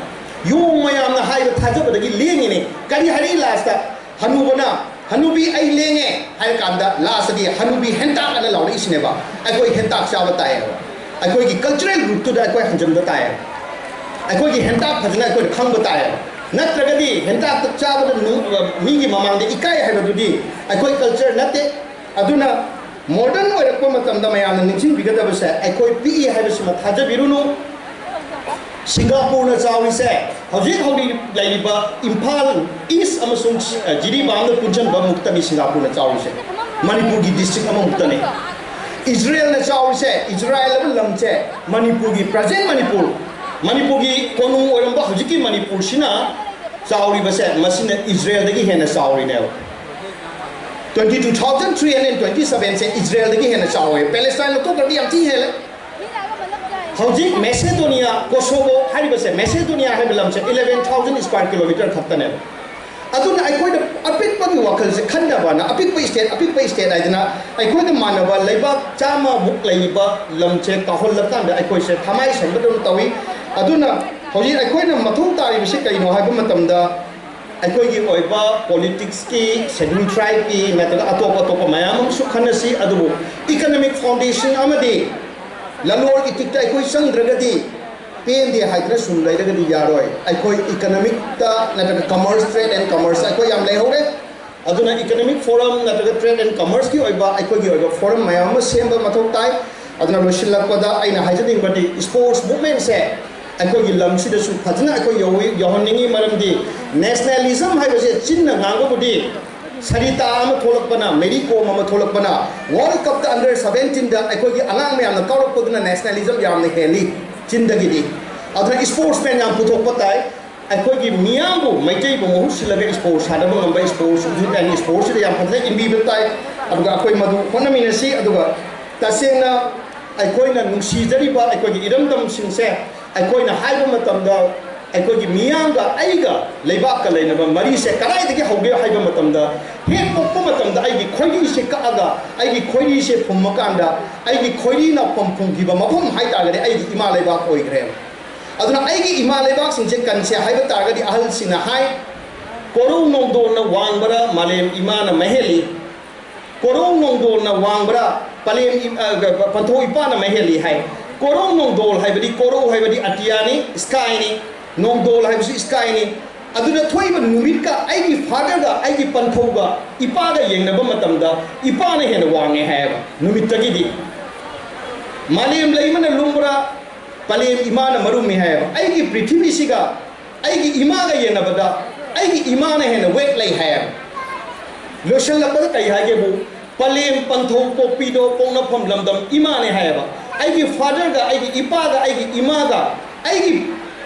ꯌꯣꯡ ꯃꯌꯥꯝꯅ ꯍꯥꯏꯕ ꯊꯥꯖꯕꯗꯒꯤ ꯂꯦꯡꯉꯤꯅꯦ꯫ ꯀꯔꯤ ꯍꯥꯏꯔꯛꯏ lastꯇ? ꯍꯅꯨꯕꯅ "ꯍꯅꯨꯕꯤ ꯑꯩ ꯂꯦꯡꯉꯦ" ꯍꯥꯏꯔ ꯀꯥꯟꯗ lastꯇꯗꯤ "ꯍꯅꯨꯕꯤ ꯍꯦꯟꯇꯥꯛ" ꯑꯅ ꯂꯥꯎꯔꯛꯏꯁꯤꯅꯦꯕ꯫ ꯑꯩꯈꯣꯏ ꯍꯦꯟꯇꯥꯛ ꯆꯥꯕ ꯇꯥꯏꯌꯦꯕ꯫ ꯑꯩꯈꯣꯏꯒꯤ cultural rootꯇꯨꯗ ꯑꯩꯈꯣꯏ ꯍꯟꯖꯤꯟꯕ ꯇꯥꯏꯌꯦꯕ꯫ ꯑꯩꯈꯣꯏꯒꯤ ꯍꯦꯟꯇꯥꯛ ꯐꯖꯅ ꯑꯩꯈꯣꯏꯅ ꯈꯪꯕ ꯇꯥꯏꯌꯦꯕ꯫ ꯅꯠꯇ꯭ꯔꯒꯗꯤ ꯍꯦꯟꯇꯥꯛꯇ ꯆꯥꯕꯗ ꯅꯨ-, ꯃꯤꯒꯤ ꯃꯃꯥꯡꯗ ꯏꯀꯥꯏ ꯍꯥꯏꯕꯗꯨꯗꯤ ꯑꯩꯈꯣꯏ culture ꯅꯠꯇꯦ꯫ ꯑꯗꯨꯅ modern ꯑꯣꯏꯔꯛꯄ ꯃꯇꯝꯗ ꯃꯌꯥꯝꯅ ꯅꯤꯡꯁꯤꯡꯕꯤꯒꯗꯕꯁꯦ, ꯑꯩꯈꯣꯏ ꯄꯤꯛꯏ ꯍꯥꯏꯕꯁꯤꯃ ꯊꯥꯖꯕꯤꯔꯨꯅꯨ꯫ ꯁꯤꯡꯒꯥꯄꯨꯔꯅ ꯆꯥꯎꯔꯤꯁꯦ ꯍꯧꯖꯤꯛ ꯍꯧꯖꯤꯛ ꯂꯩꯔꯤꯕ ꯏꯝꯐꯥꯜ East ꯑꯃꯁꯨꯡ, ꯑ, ꯖꯤꯔꯤꯕꯥꯝꯅ ꯄꯨꯟꯁꯤꯟꯕ ꯃꯨꯛꯇꯅꯤ ꯁꯤꯡꯒꯥꯄꯨꯔꯅ ꯆꯥꯎꯔꯤꯁꯦ꯫ ꯃꯅꯤꯄꯨꯔꯒꯤ district ꯑꯃꯃꯨꯛꯇꯅꯤ꯫ ꯏꯖꯔꯦꯜꯅ ꯆꯥꯎꯔꯤꯁꯦ, ꯏꯖꯔꯥꯏꯜ ꯍꯥꯏꯕ ꯂꯝꯁꯦ, ꯃꯅꯤꯄꯨꯔꯒꯤ present ꯃꯅꯤꯄꯨꯔ, ꯃꯅꯤꯄꯨꯔꯒꯤ ꯀꯣꯅꯨꯡ ꯑꯣꯏꯔꯝꯕ ꯍꯧꯖꯤꯛꯀꯤ ꯃꯅꯤꯄꯨꯔꯁꯤꯅ ꯆꯥꯎꯔꯤꯕꯁꯦ, ꯃꯁꯤꯅ ꯏꯖꯔꯦꯜꯗꯒꯤ ꯍꯦꯟꯅ ꯆꯥꯎꯔꯤꯅꯦꯕ꯫ Twenty two thousand three hundred twenty sevenꯁꯦ ꯏꯖꯔꯦꯜꯗꯒꯤ ꯍꯦꯟꯅ ꯆꯥꯎꯋꯦ꯫ ꯄꯦꯂꯦꯁꯇꯥꯏꯟ ꯂꯧꯊꯣꯛꯈ꯭ꯔꯗꯤ ꯌꯥꯝ ꯊꯤ ꯍꯦꯜꯂꯦ꯫ ꯍꯧꯖꯤꯛ ꯃꯦꯁꯦꯗꯣꯅꯤꯌꯥ, ꯀꯣꯁꯣꯕꯣ ꯍꯥꯏꯔꯤꯕꯁꯦ, ꯃꯦꯁꯦꯗꯣꯅꯤꯌꯥ ꯍꯥꯏꯕ ꯂꯝꯁꯦ eleven thousand square kilometre ꯈꯛꯇꯅꯦꯕ꯫ ꯑꯗꯨꯅ ꯑꯩꯈꯣꯏꯅ ꯑꯄꯤꯛꯄꯒꯤ ꯋꯥꯈꯜꯁꯦ ꯈꯟꯗꯕꯅ, ꯑꯄꯤꯛꯄ state, ꯑꯄꯤꯛꯄ state ꯍꯥꯏꯗꯅ ꯑꯩꯈꯣꯏꯒ ꯃꯥꯟꯅꯕ ꯂꯩꯕꯥꯛ ꯆꯥꯝꯃꯃꯨꯛ ꯂꯩꯕ ꯂꯝꯁꯦ ꯀꯥꯎꯍꯜꯂꯀꯥꯟꯗ ꯑꯩꯈꯣꯏꯁꯦ ꯊꯃꯥꯏ ꯁꯦꯡꯕꯗꯧꯅ ꯇꯧꯏ꯫ ꯑꯗꯨꯅ ꯍꯧꯖꯤꯛ ꯑꯩꯈꯣꯏꯅ ꯃꯊꯧ ꯇꯥꯔꯤꯕꯁꯤ ꯀꯩꯅꯣ ꯍꯥꯏꯕ ꯃꯇꯝꯗ, ꯑꯩꯈꯣꯏꯒꯤ ꯑꯣꯏꯕ politicsꯀꯤ, scheduled tribeꯀꯤ ꯅꯠꯇ꯭ꯔꯒ ꯑꯇꯣꯞ ꯑꯇꯣꯞꯄ ꯃꯌꯥꯝ ꯑꯃꯁꯨ ꯈꯟꯅꯁꯤ, ꯑꯗꯨꯕꯨ economic foundation ꯑꯃꯗꯤ ꯂꯂꯣꯟ ꯏꯇꯤꯛꯇ ꯑꯩꯈꯣꯏ ꯆꯪꯗ꯭ꯔꯒꯗꯤ, ꯄꯦꯟꯗꯦ ꯍꯥꯏꯗꯅ ꯁꯨꯝ ꯂꯩꯔꯒꯗꯤ ꯌꯥꯔꯣꯏ꯫ ꯑꯩꯈꯣꯏ economicꯇ ꯅꯠꯇ꯭ꯔꯒ commerce, trade and commerce ꯑꯩꯈꯣꯏ ꯌꯥꯝ ꯂꯩꯍꯧꯔꯦ꯫ ꯑꯗꯨꯅ economic forum ꯅꯠꯇ꯭ꯔꯒ trade and commerceꯀꯤ ꯑꯣꯏꯕ ꯑꯩꯈꯣꯏꯒꯤ ꯑꯣꯏꯕ forum ꯃꯌꯥꯝ ꯑꯃ ꯁꯦꯝꯕ ꯃꯊꯧ ꯇꯥꯏ꯫ ꯑꯗꯨꯅ ꯂꯣꯏꯁꯤꯜꯂꯛꯄꯗ ꯑꯩꯅ ꯍꯥꯏꯖꯅꯤꯡꯕꯗꯤ, sports movementꯁꯦ ꯑꯩꯈꯣꯏꯒꯤ ꯂꯝꯁꯤꯗꯁꯨ ꯐꯖꯅ ꯑꯩꯈꯣꯏ ꯌꯧꯍꯟꯅꯤꯡꯉꯤ꯫ ꯃꯔꯝꯗꯤ nationalism ꯍꯥꯏꯕꯁꯦ ꯆꯤꯟꯅ ꯉꯥꯡꯕꯕꯨꯗꯤ, ꯁꯔꯤꯇꯥ ꯑꯃ ꯊꯣꯛꯂꯛꯄꯅ, ꯃꯦꯔꯤ ꯀꯣꯝ ꯑꯃ ꯊꯣꯛꯂꯛꯄꯅ, World Cupꯇ under seventeenꯗ ꯑꯩꯈꯣꯏꯒꯤ ꯑꯉꯥꯡ ꯃꯌꯥꯝꯅ ꯀꯥꯎꯔꯛꯄꯗꯨꯅ nationalism ꯌꯥꯝꯅ ꯍꯦꯜꯂꯤ ꯆꯤꯟꯗꯒꯤꯗꯤ꯫ ꯑꯗꯨꯅ sportsman ꯌꯥꯝ ꯄꯨꯊꯣꯛꯄ ꯇꯥꯏ꯫ ꯑꯩꯈꯣꯏꯒꯤ ꯃꯤꯌꯥꯝꯕꯨ, ꯃꯩꯇꯩꯕꯨ ꯃꯍꯨꯠ ꯁꯤꯜꯂꯒ sports ꯁꯥꯟꯅꯕ ꯉꯝꯕ, sports, youth and sportsꯁꯤꯗ ꯌꯥꯝ ꯐꯖꯅ ꯏꯟꯕꯤꯕ ꯇꯥꯏ꯫ ꯑꯗꯨꯒ ꯑꯩꯈꯣꯏ ꯃꯗꯨ ꯍꯣꯠꯅꯃꯤꯟꯅꯁꯤ꯫ ꯑꯗꯨꯒ ꯇꯁꯦꯡꯅ ꯑꯩꯈꯣꯏꯅ ꯅꯨꯡꯁꯤꯖꯔꯤꯕ ꯑꯩꯈꯣꯏꯒꯤ ꯏꯔꯝꯗꯝꯁꯤꯡꯁꯦ ꯑꯩꯈꯣꯏꯅ ꯍꯥꯏꯕ ꯃꯇꯝꯗ, ꯑꯩꯈꯣꯏꯒꯤ ꯃꯤꯌꯥꯝꯒ ꯑꯩꯒ ꯂꯩꯕꯥꯛꯀ ꯂꯩꯅꯕ ꯃꯔꯤꯁꯦ ꯀꯗꯥꯏꯗꯒꯤ ꯍꯧꯒꯦ ꯍꯥꯏꯕ ꯃꯇꯝꯗ, ꯍꯦꯛ ꯄꯣꯛꯄ ꯃꯇꯝꯗ ꯑꯩꯒꯤ ꯈꯣꯏꯔꯤꯁꯦ ꯀꯛꯑꯒ, ꯑꯩꯒꯤ ꯈꯣꯏꯔꯤꯁꯦ ꯐꯨꯝꯃꯀꯥꯟꯗ, ꯑꯩꯒꯤ ꯈꯣꯏꯔꯤꯅ ꯐꯝ ꯐꯨꯝꯈꯤꯕ ꯃꯐꯝ ꯍꯥꯏ ꯇꯥꯔꯒꯗꯤ ꯑꯩꯒꯤ ꯏꯃꯥ ꯂꯩꯕꯥꯛ ꯑꯣꯏꯈ꯭ꯔꯦꯕ꯫ ꯑꯗꯨꯅ ꯑꯩꯒꯤ ꯏꯃꯥ ꯂꯩꯕꯥꯛꯁꯤꯡꯁꯦ ꯀꯟꯁꯦ ꯍꯥꯏꯕ ꯇꯥꯔꯒꯗꯤ, ꯑꯍꯜꯁꯤꯡꯅ ꯍꯥꯏ, "ꯀꯣꯔꯧ ꯅꯣꯡꯗꯣꯟꯅ ꯋꯥꯡꯕꯔꯥ, ꯃꯥꯂꯦꯝ ꯏꯃꯥꯅ ꯃꯍꯦꯜꯂꯤ"꯫ "ꯀꯣꯔꯧ ꯅꯣꯡꯗꯣꯟꯅ ꯋꯥꯡꯕ꯭ꯔꯥ, ꯄꯂꯦꯝ ꯏ-, ꯑ, ꯄꯟꯊꯧ ꯏꯄꯥꯅ ꯃꯍꯦꯜꯂꯤ" ꯍꯥꯏ꯫ ꯀꯣꯔꯧ ꯅꯣꯡꯗꯣꯜ ꯍꯥꯏꯕꯗꯤ, ꯀꯣꯔꯧ ꯍꯥꯏꯕꯗꯤ ꯑꯇꯤꯌꯥꯅꯤ, skyꯅꯤ, ꯅꯣꯡꯗꯣꯜ ꯍꯥꯏꯕꯁꯤ skyꯅꯤ꯫ ꯑꯗꯨꯗ ꯊꯣꯛꯏꯕ ꯅꯨꯃꯤꯠꯀ ꯑꯩꯒꯤ fatherꯒ, ꯑꯩꯒꯤ ꯄꯟꯊꯧꯒ, ꯏꯄꯥꯒ ꯌꯦꯡꯅꯕ ꯃꯇꯝꯗ ꯏꯄꯥꯅ ꯍꯦꯟꯅ ꯋꯥꯡꯉꯦ ꯍꯥꯏꯌꯦꯕ ꯅꯨꯃꯤꯠꯇꯒꯤꯗꯤ꯫ "ꯃꯥꯂꯦꯝ ꯂꯩꯃꯅ ꯂꯨꯝꯕ꯭ꯔꯥ, ꯄꯂꯦꯝ ꯏꯃꯥꯅ ꯃꯔꯨꯝꯃꯤ" ꯍꯥꯏꯌꯦꯕ꯫ ꯑꯩꯒꯤ ꯄ꯭ꯔꯤꯊꯤꯕꯤꯁꯤꯒ ꯑꯩꯒꯤ ꯏꯃꯥꯒ ꯌꯦꯡꯅꯕꯗ ꯑꯩꯒꯤ ꯏꯃꯥꯅ ꯍꯦꯟꯅ weight ꯂꯩ ꯍꯥꯏꯌꯦꯕ꯫ ꯂꯣꯏꯁꯤꯜꯂꯛꯄꯗ ꯀꯩ ꯍꯥꯏꯒꯦꯕꯨ, "ꯄꯂꯦꯝ ꯄꯟꯊꯧ ꯄꯣꯛꯄꯤꯗꯣ ꯄꯣꯛꯅꯐꯝ ꯂꯝꯗꯝ ꯏꯃꯥꯅꯦ" ꯍꯥꯏꯌꯦꯕ꯫ ꯑꯩꯒꯤ fatherꯒ, ꯑꯩꯒꯤ ꯏꯄꯥꯒ, ꯑꯩꯒꯤ ꯏꯃꯥꯒ, ꯑꯩꯒꯤ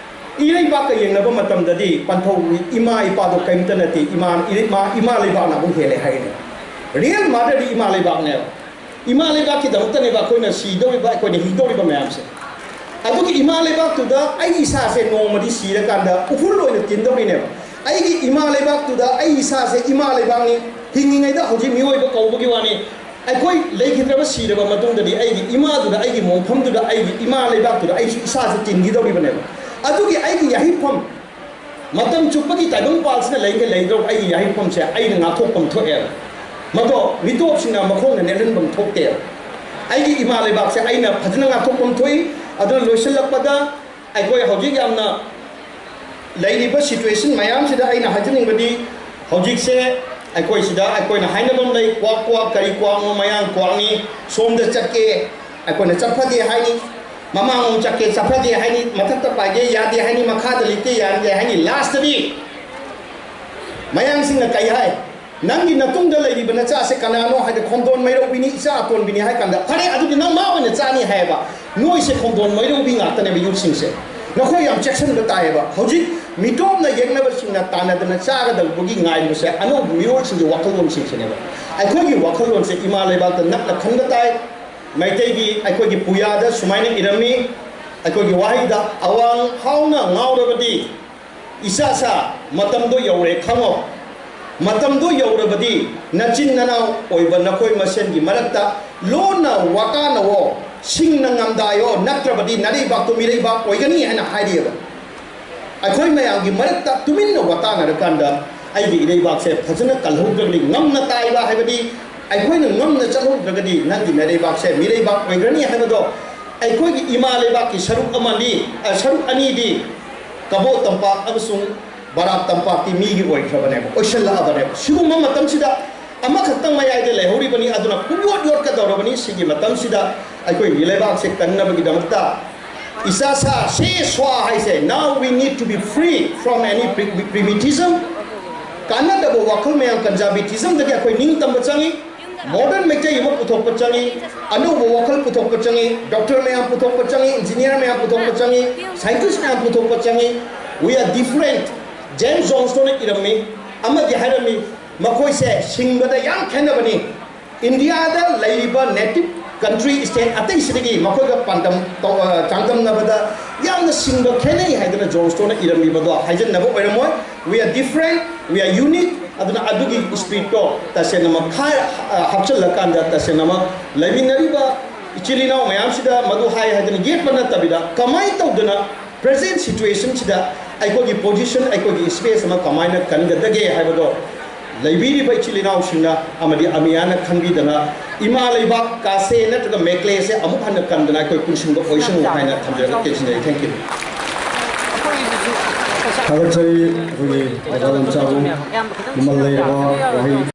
ꯏꯔꯩꯕꯥꯛꯀ ꯌꯦꯡꯅꯕ ꯃꯇꯝꯗꯗꯤ ꯄꯟꯊꯧ ꯏꯃꯥ ꯏꯄꯥꯗꯣ ꯀꯔꯤꯝꯇ ꯅꯠꯇꯦ꯫ ꯏꯃꯥ, ꯏꯃꯥ, ꯏꯃꯥ ꯂꯩꯕꯥꯛꯅ ꯑꯃꯨꯛ ꯍꯦꯜꯂꯦ ꯍꯥꯏꯅꯦ꯫ Real motherꯗꯤ ꯏꯃꯥ ꯂꯩꯕꯥꯛꯅꯦꯕ꯫ ꯏꯃꯥ ꯂꯩꯕꯥꯛꯀꯤꯗꯃꯛꯇꯅꯦꯕ ꯑꯩꯈꯣꯏꯅ ꯁꯤꯗꯧꯔꯤꯕ, ꯑꯩꯈꯣꯏꯅ ꯍꯤꯡꯗꯧꯔꯤꯕ ꯃꯌꯥꯝꯁꯦ꯫ ꯑꯗꯨꯒꯤ ꯏꯃꯥ ꯂꯩꯕꯥꯛꯇꯨꯗ ꯑꯩ ꯏꯁꯥꯁꯦ ꯅꯣꯡꯃꯗꯤ ꯁꯤꯔꯀꯥꯟꯗ ꯎꯐꯨꯜ ꯑꯣꯏꯅ ꯇꯤꯟꯗꯧꯔꯤꯅꯦꯕ꯫ ꯑꯩꯒꯤ ꯏꯃꯥ ꯂꯩꯕꯥꯛꯇꯨꯗ ꯑꯩ ꯏꯁꯥꯁꯦ ꯏꯃꯥ ꯂꯩꯕꯥꯛꯅꯤ, ꯍꯤꯡꯉꯤꯉꯩꯗ ꯍꯧꯖꯤꯛ ꯃꯤꯑꯣꯏꯕ ꯀꯧꯕꯒꯤ ꯋꯥꯅꯤ꯫ ꯑꯩꯈꯣꯏ ꯂꯩꯈꯤꯗ꯭ꯔꯕ, ꯁꯤꯔꯕ ꯃꯇꯨꯡꯗꯗꯤ ꯑꯩꯒꯤ ꯏꯃꯥꯗꯨꯗ, ꯑꯩꯒꯤ ꯃꯣꯡꯐꯝꯗꯨꯗ, ꯑꯩꯒꯤ ꯏꯃꯥ ꯂꯩꯕꯥꯛꯇꯨꯗ ꯑꯩꯁꯨ ꯏꯁꯥꯁꯦ ꯇꯤꯟꯈꯤꯗꯧꯔꯤꯕꯅꯦꯕ꯫ ꯑꯗꯨꯒꯤ ꯑꯩꯒꯤ ꯌꯥꯍꯤꯞꯐꯝ, ꯃꯇꯝ ꯆꯨꯞꯄꯒꯤ ꯇꯥꯏꯕꯪꯄꯥꯜꯁꯤꯅ ꯂꯩꯒꯦ ꯂꯩꯗꯧ ꯑꯩꯒꯤ ꯌꯥꯍꯤꯞꯐꯝꯁꯦ ꯑꯩꯅ ꯉꯥꯛꯊꯣꯛꯐꯝ ꯊꯣꯛꯑꯦꯕ꯫ ꯃꯗꯣ ꯃꯤꯇꯣꯞꯁꯤꯡꯅ ꯃꯈꯣꯡꯅ ꯅꯦꯠꯍꯟꯐꯝ ꯊꯣꯛꯇꯦꯕ꯫ ꯑꯩꯒꯤ ꯏꯃꯥ ꯂꯩꯕꯥꯛꯁꯦ ꯑꯩꯅ ꯐꯖꯅ ꯉꯥꯛꯊꯣꯛꯐꯝ ꯊꯣꯛꯏ꯫ ꯑꯗꯨꯅ ꯂꯣꯏꯁꯤꯜꯂꯛꯄꯗ, ꯑꯩꯈꯣꯏ ꯍꯧꯖꯤꯛ ꯌꯥꯝꯅ ꯂꯩꯔꯤꯕ situation ꯃꯌꯥꯝꯁꯤꯗ ꯑꯩꯅ ꯍꯥꯏꯖꯅꯤꯡꯕꯗꯤ, ꯍꯧꯖꯤꯛꯁꯦ ꯑꯩꯈꯣꯏ ꯁꯤꯗ ꯑꯩꯈꯣꯏꯅ ꯍꯥꯏꯅꯕ ꯑꯃ ꯂꯩ, "ꯀ꯭ꯋꯥꯛ ꯀ꯭ꯋꯥꯛ, ꯀꯔꯤ ꯀ꯭ꯋꯥꯛꯅꯣ, ꯃꯌꯥꯡ ꯀ꯭ꯋꯥꯛꯅꯤ, ꯁꯣꯝꯗ ꯆꯠꯀꯦ, ꯑꯩꯈꯣꯏꯅ ꯆꯠꯐꯗꯦ ꯍꯥꯏꯅꯤ, ꯃꯃꯥꯡꯂꯣꯝ ꯆꯠꯀꯦ ꯆꯠꯐꯗꯦ ꯍꯥꯏꯅꯤ, ꯃꯊꯛꯇ ꯄꯥꯏꯒꯦ ꯌꯥꯗꯦ ꯍꯥꯏꯅꯤ, ꯃꯈꯥꯗ ꯂꯤꯠꯀꯦ ꯌꯥꯗꯦ ꯍꯥꯏꯅꯤ꯫ ꯂꯥꯁꯇꯗꯤ ꯃꯌꯥꯡꯁꯤꯡꯅ ꯀꯩ ꯍꯥꯏ? "ꯅꯪꯒꯤ ꯅꯇꯨꯡꯗ ꯂꯩꯔꯤꯕ ꯅꯆꯥꯁꯦ ꯀꯅꯥꯅꯣ?" ꯍꯥꯏꯗꯤ, "ꯈꯣꯡꯗꯣꯟ ꯃꯩꯔꯧꯕꯤꯅꯤ, ꯏꯆꯥ ꯑꯇꯣꯟꯕꯤꯅꯤ" ꯍꯥꯏ ꯀꯥꯟꯗ, "ꯐꯔꯦ, ꯑꯗꯨꯗꯤ ꯅꯪ ꯃꯥ ꯑꯣꯏꯅ ꯆꯥꯅꯤ" ꯍꯥꯏꯌꯦꯕ꯫ ꯅꯣꯏꯁꯦ ꯈꯣꯡꯗꯣꯟ ꯃꯩꯔꯧꯕꯤ ꯉꯥꯛꯇꯅꯦꯕ, ꯌꯨꯠꯁꯤꯡꯁꯦ꯫ ꯅꯈꯣꯏ ꯌꯥꯝ ꯆꯦꯛꯁꯤꯟꯕ ꯇꯥꯏꯌꯦꯕ꯫ ꯍꯧꯖꯤꯛ ꯃꯤꯇꯣꯞꯅ ꯌꯦꯛꯅꯕꯁꯤꯡꯅ ꯇꯥꯟꯅꯗꯅ ꯆꯥꯒꯗꯧꯕꯒꯤ ꯉꯥꯏꯔꯤꯕꯁꯦ ꯑꯅꯧꯕ ꯃꯤꯔꯣꯜꯁꯤꯡꯒꯤ ꯋꯥꯈꯜꯂꯣꯟꯁꯤꯡꯁꯤꯅꯦꯕ꯫ ꯑꯩꯈꯣꯏꯒꯤ ꯋꯥꯈꯜꯂꯣꯟꯁꯦ ꯏꯃꯥ ꯂꯩꯕꯥꯛꯇ ꯅꯛꯅ ꯈꯟꯕ ꯇꯥꯏ꯫ ꯃꯩꯇꯩꯒꯤ, ꯑꯩꯈꯣꯏꯒꯤ ꯄꯨꯌꯥꯗ ꯁꯨꯃꯥꯏꯅ ꯏꯔꯝꯃꯤ, ꯑꯩꯈꯣꯏꯒꯤ ꯋꯥꯍꯩꯗ, "ꯑꯋꯥꯡ ꯍꯥꯎꯅ ꯉꯥꯎꯔꯕꯗꯤ ꯏꯆꯥ ꯁꯥ, ꯃꯇꯝꯗꯣ ꯌꯧꯔꯦ ꯈꯪꯉꯣ꯫ ꯃꯇꯝꯗꯣ ꯌꯧꯔꯕꯗꯤ ꯅꯆꯤꯟ ꯅꯅꯥꯎ ꯑꯣꯏꯕ ꯅꯈꯣꯏ ꯃꯁꯦꯟꯒꯤ ꯃꯔꯛꯇ ꯂꯣꯟꯅ ꯋꯥꯇꯥꯅꯋꯣ, ꯁꯤꯡꯅ ꯉꯝꯗꯥꯏꯌꯣ, ꯅꯠꯇ꯭ꯔꯕꯗꯤ ꯅꯔꯩꯕꯥꯛꯇꯣ ꯃꯤꯔꯩꯕꯥꯛ ꯑꯣꯏꯒꯅꯤ" ꯍꯥꯏꯅ ꯍꯥꯏꯔꯤꯑꯕ꯫ ꯑꯩꯈꯣꯏ ꯃꯌꯥꯝꯒꯤ ꯃꯔꯛꯇ ꯇꯨꯃꯤꯟꯅ ꯋꯥꯇꯥꯅꯔꯀꯥꯟꯗ ꯑꯩꯒꯤ ꯏꯔꯩꯕꯥꯛꯁꯦ ꯐꯖꯅ ꯀꯜꯍꯧꯗ꯭ꯔꯒꯗꯤ, ꯉꯝꯅ ꯇꯥꯏꯕ ꯍꯥꯏꯕꯗꯤ ꯑꯩꯈꯣꯏꯅ ꯉꯝꯅ ꯆꯠꯍꯧꯗ꯭ꯔꯒꯗꯤ ꯅꯪꯒꯤ ꯅꯔꯩꯕꯥꯛꯁꯦ ꯃꯤꯔꯩꯕꯥꯛ ꯑꯣꯏꯒꯅꯤ ꯍꯥꯏꯕꯗꯣ ꯑꯩꯈꯣꯏꯒꯤ ꯏꯃꯥ ꯂꯩꯕꯥꯛꯀꯤ ꯁꯔꯨꯛ ꯑꯃꯅꯤ, ꯑ, ꯁꯔꯨꯛ ꯑꯅꯤꯗꯤ ꯀꯕꯣ ꯇꯝꯄꯥꯛ ꯑꯃꯁꯨꯡ ꯕꯔꯥꯛ ꯇꯝꯄꯥꯛꯇꯤ ꯃꯤꯒꯤ ꯑꯣꯏꯈ꯭ꯔꯕꯅꯦꯕ, ꯑꯣꯏꯁꯤꯜꯂꯛꯑꯕꯅꯦꯕ꯫ ꯁꯤꯒꯨꯝꯕ ꯃꯇꯝꯁꯤꯗ ꯑꯃꯈꯛꯇꯪ ꯃꯌꯥꯏꯗ ꯂꯩꯍꯧꯔꯤꯕꯅꯤ, ꯑꯗꯨꯅ ꯄꯨꯡꯌꯣꯠ ꯌꯣꯠꯀꯗꯧꯔꯕꯅꯤ꯫ ꯁꯤꯒꯤ ꯃꯇꯝꯁꯤꯗ ꯑꯩꯈꯣꯏꯒꯤ ꯂꯩꯕꯥꯛꯁꯦ ꯀꯟꯅꯕꯒꯤꯗꯃꯛꯇ ꯏꯆꯥ ꯁꯥ ꯁꯦ ꯁ꯭ꯋꯥ ꯍꯥꯏꯁꯦ, "Now we need to be free from any pri-, primitivism." ꯀꯥꯟꯅꯗꯕ ꯋꯥꯈꯜ ꯃꯌꯥꯝ, ꯀꯟꯖꯥꯕꯤꯇꯤꯖꯝꯗꯒꯤ ꯑꯩꯈꯣꯏ ꯅꯤꯡꯇꯝꯕ ꯆꯪꯉꯤ꯫ ꯃꯣꯗꯔꯟ ꯃꯩꯇꯩ ꯑꯃ ꯄꯨꯊꯣꯛꯄ ꯆꯪꯉꯤ, ꯑꯅꯧꯕ ꯋꯥꯈꯜ ꯄꯨꯊꯣꯛꯄ ꯆꯪꯉꯤ, ꯗꯣꯛꯇꯔ ꯃꯌꯥꯝ ꯄꯨꯊꯣꯛꯄ ꯆꯪꯉꯤ, ꯏꯟꯖꯤꯅꯤꯌꯥꯔ ꯃꯌꯥꯝ ꯄꯨꯊꯣꯛꯄ ꯆꯪꯉꯤ, ꯁꯥꯏꯟꯇꯤꯁ ꯃꯌꯥꯝ ꯄꯨꯊꯣꯛꯄ ꯆꯪꯉꯤ꯫ "We are different." ꯖꯦꯝꯁ ꯖꯣꯟꯁꯇꯣꯟꯅ ꯏꯔꯝꯃꯤ, ꯑꯃꯗꯤ ꯍꯥꯏꯔꯝꯃꯤ, "ꯃꯈꯣꯏꯁꯦ ꯁꯤꯡꯕꯗ ꯌꯥꯝ ꯈꯦꯠꯅꯕꯅꯤ꯫ ꯏꯟꯗꯤꯌꯥꯗ ꯂꯩꯔꯤꯕ ꯅꯦꯇꯤꯚ ꯀꯟꯇ꯭ꯔꯤ, ꯁ꯭ꯇꯦꯠ ꯑꯇꯩꯁꯤꯗꯒꯤ ꯃꯈꯣꯏꯒ ꯄꯥꯟꯗꯝ ꯇꯧ-, ꯑ, ꯆꯥꯡꯗꯝꯅꯕꯗ ꯌꯥꯝꯅ ꯁꯤꯡꯕ ꯈꯦꯠꯅꯩ" ꯍꯥꯏꯗꯅ ꯖꯣꯟꯁꯇꯣꯟꯅ ꯏꯔꯝꯃꯤꯕꯗꯣ ꯍꯥꯏꯖꯟꯅꯕ ꯑꯣꯏꯔꯝꯃꯣꯏ꯫ "We are different, we are unique." ꯑꯗꯨꯅ ꯑꯗꯨꯒꯤ ꯁ꯭ꯄꯤꯔꯤꯠꯇꯣ ꯇꯁꯦꯡꯅꯃꯛ ꯈꯥꯏ-, ꯑ, ꯍꯥꯞꯆꯤꯜꯂꯀꯥꯟꯗ ꯇꯁꯦꯡꯅꯃꯛ ꯂꯩꯃꯤꯟꯅꯔꯤꯕ ꯏꯆꯤꯜ ꯏꯅꯥꯎ ꯃꯌꯥꯝꯁꯤꯗ ꯃꯗꯨ ꯍꯥꯏ ꯍꯥꯏꯗꯅ ꯌꯦꯠꯄ ꯅꯠꯇꯕꯤꯗ, ꯀꯃꯥꯏꯅ ꯇꯧꯗꯅ ꯄ꯭ꯔꯖꯦꯟ ꯁꯤꯆꯨꯋꯦꯁꯟꯁꯤꯗ ꯑꯩꯈꯣꯏꯒꯤ ꯄꯣꯖꯤꯁꯟ, ꯑꯩꯈꯣꯏꯒꯤ ꯁ꯭ꯄꯦꯁ ꯑꯃ ꯀꯃꯥꯏꯅ ꯀꯟꯒꯗꯒꯦ ꯍꯥꯏꯕꯗꯣ ꯂꯩꯕꯤꯔꯤꯕ ꯏꯆꯤꯜ ꯏꯅꯥꯎꯁꯤꯡꯅ ꯑꯃꯗꯤ ꯑꯃꯤꯌꯥꯅ ꯈꯟꯕꯤꯗꯅ, ꯏꯃꯥ ꯂꯩꯕꯥꯛ ꯀꯥꯁꯦ ꯅꯠꯇ꯭ꯔꯒ ꯃꯦꯀ꯭ꯂꯦꯁꯦ ꯑꯃꯨꯛ ꯍꯟꯅ ꯀꯟꯗꯅ ꯑꯩꯈꯣꯏ ꯄꯨꯟꯁꯤꯟꯕ ꯑꯣꯏꯁꯅꯨ ꯍꯥꯏꯅ ꯊꯝꯖꯔꯒ ꯇꯦꯟꯁꯤꯟꯖꯔꯤ꯫ Thank you꯫ ꯊꯥꯒꯠꯆꯔꯤ ꯑꯩꯈꯣꯏꯒꯤ ꯑꯣꯖꯥ ꯂꯝꯆꯥꯕꯨ꯫ ꯃꯃꯜ ꯂꯩꯔꯕ ꯋꯥꯍꯩ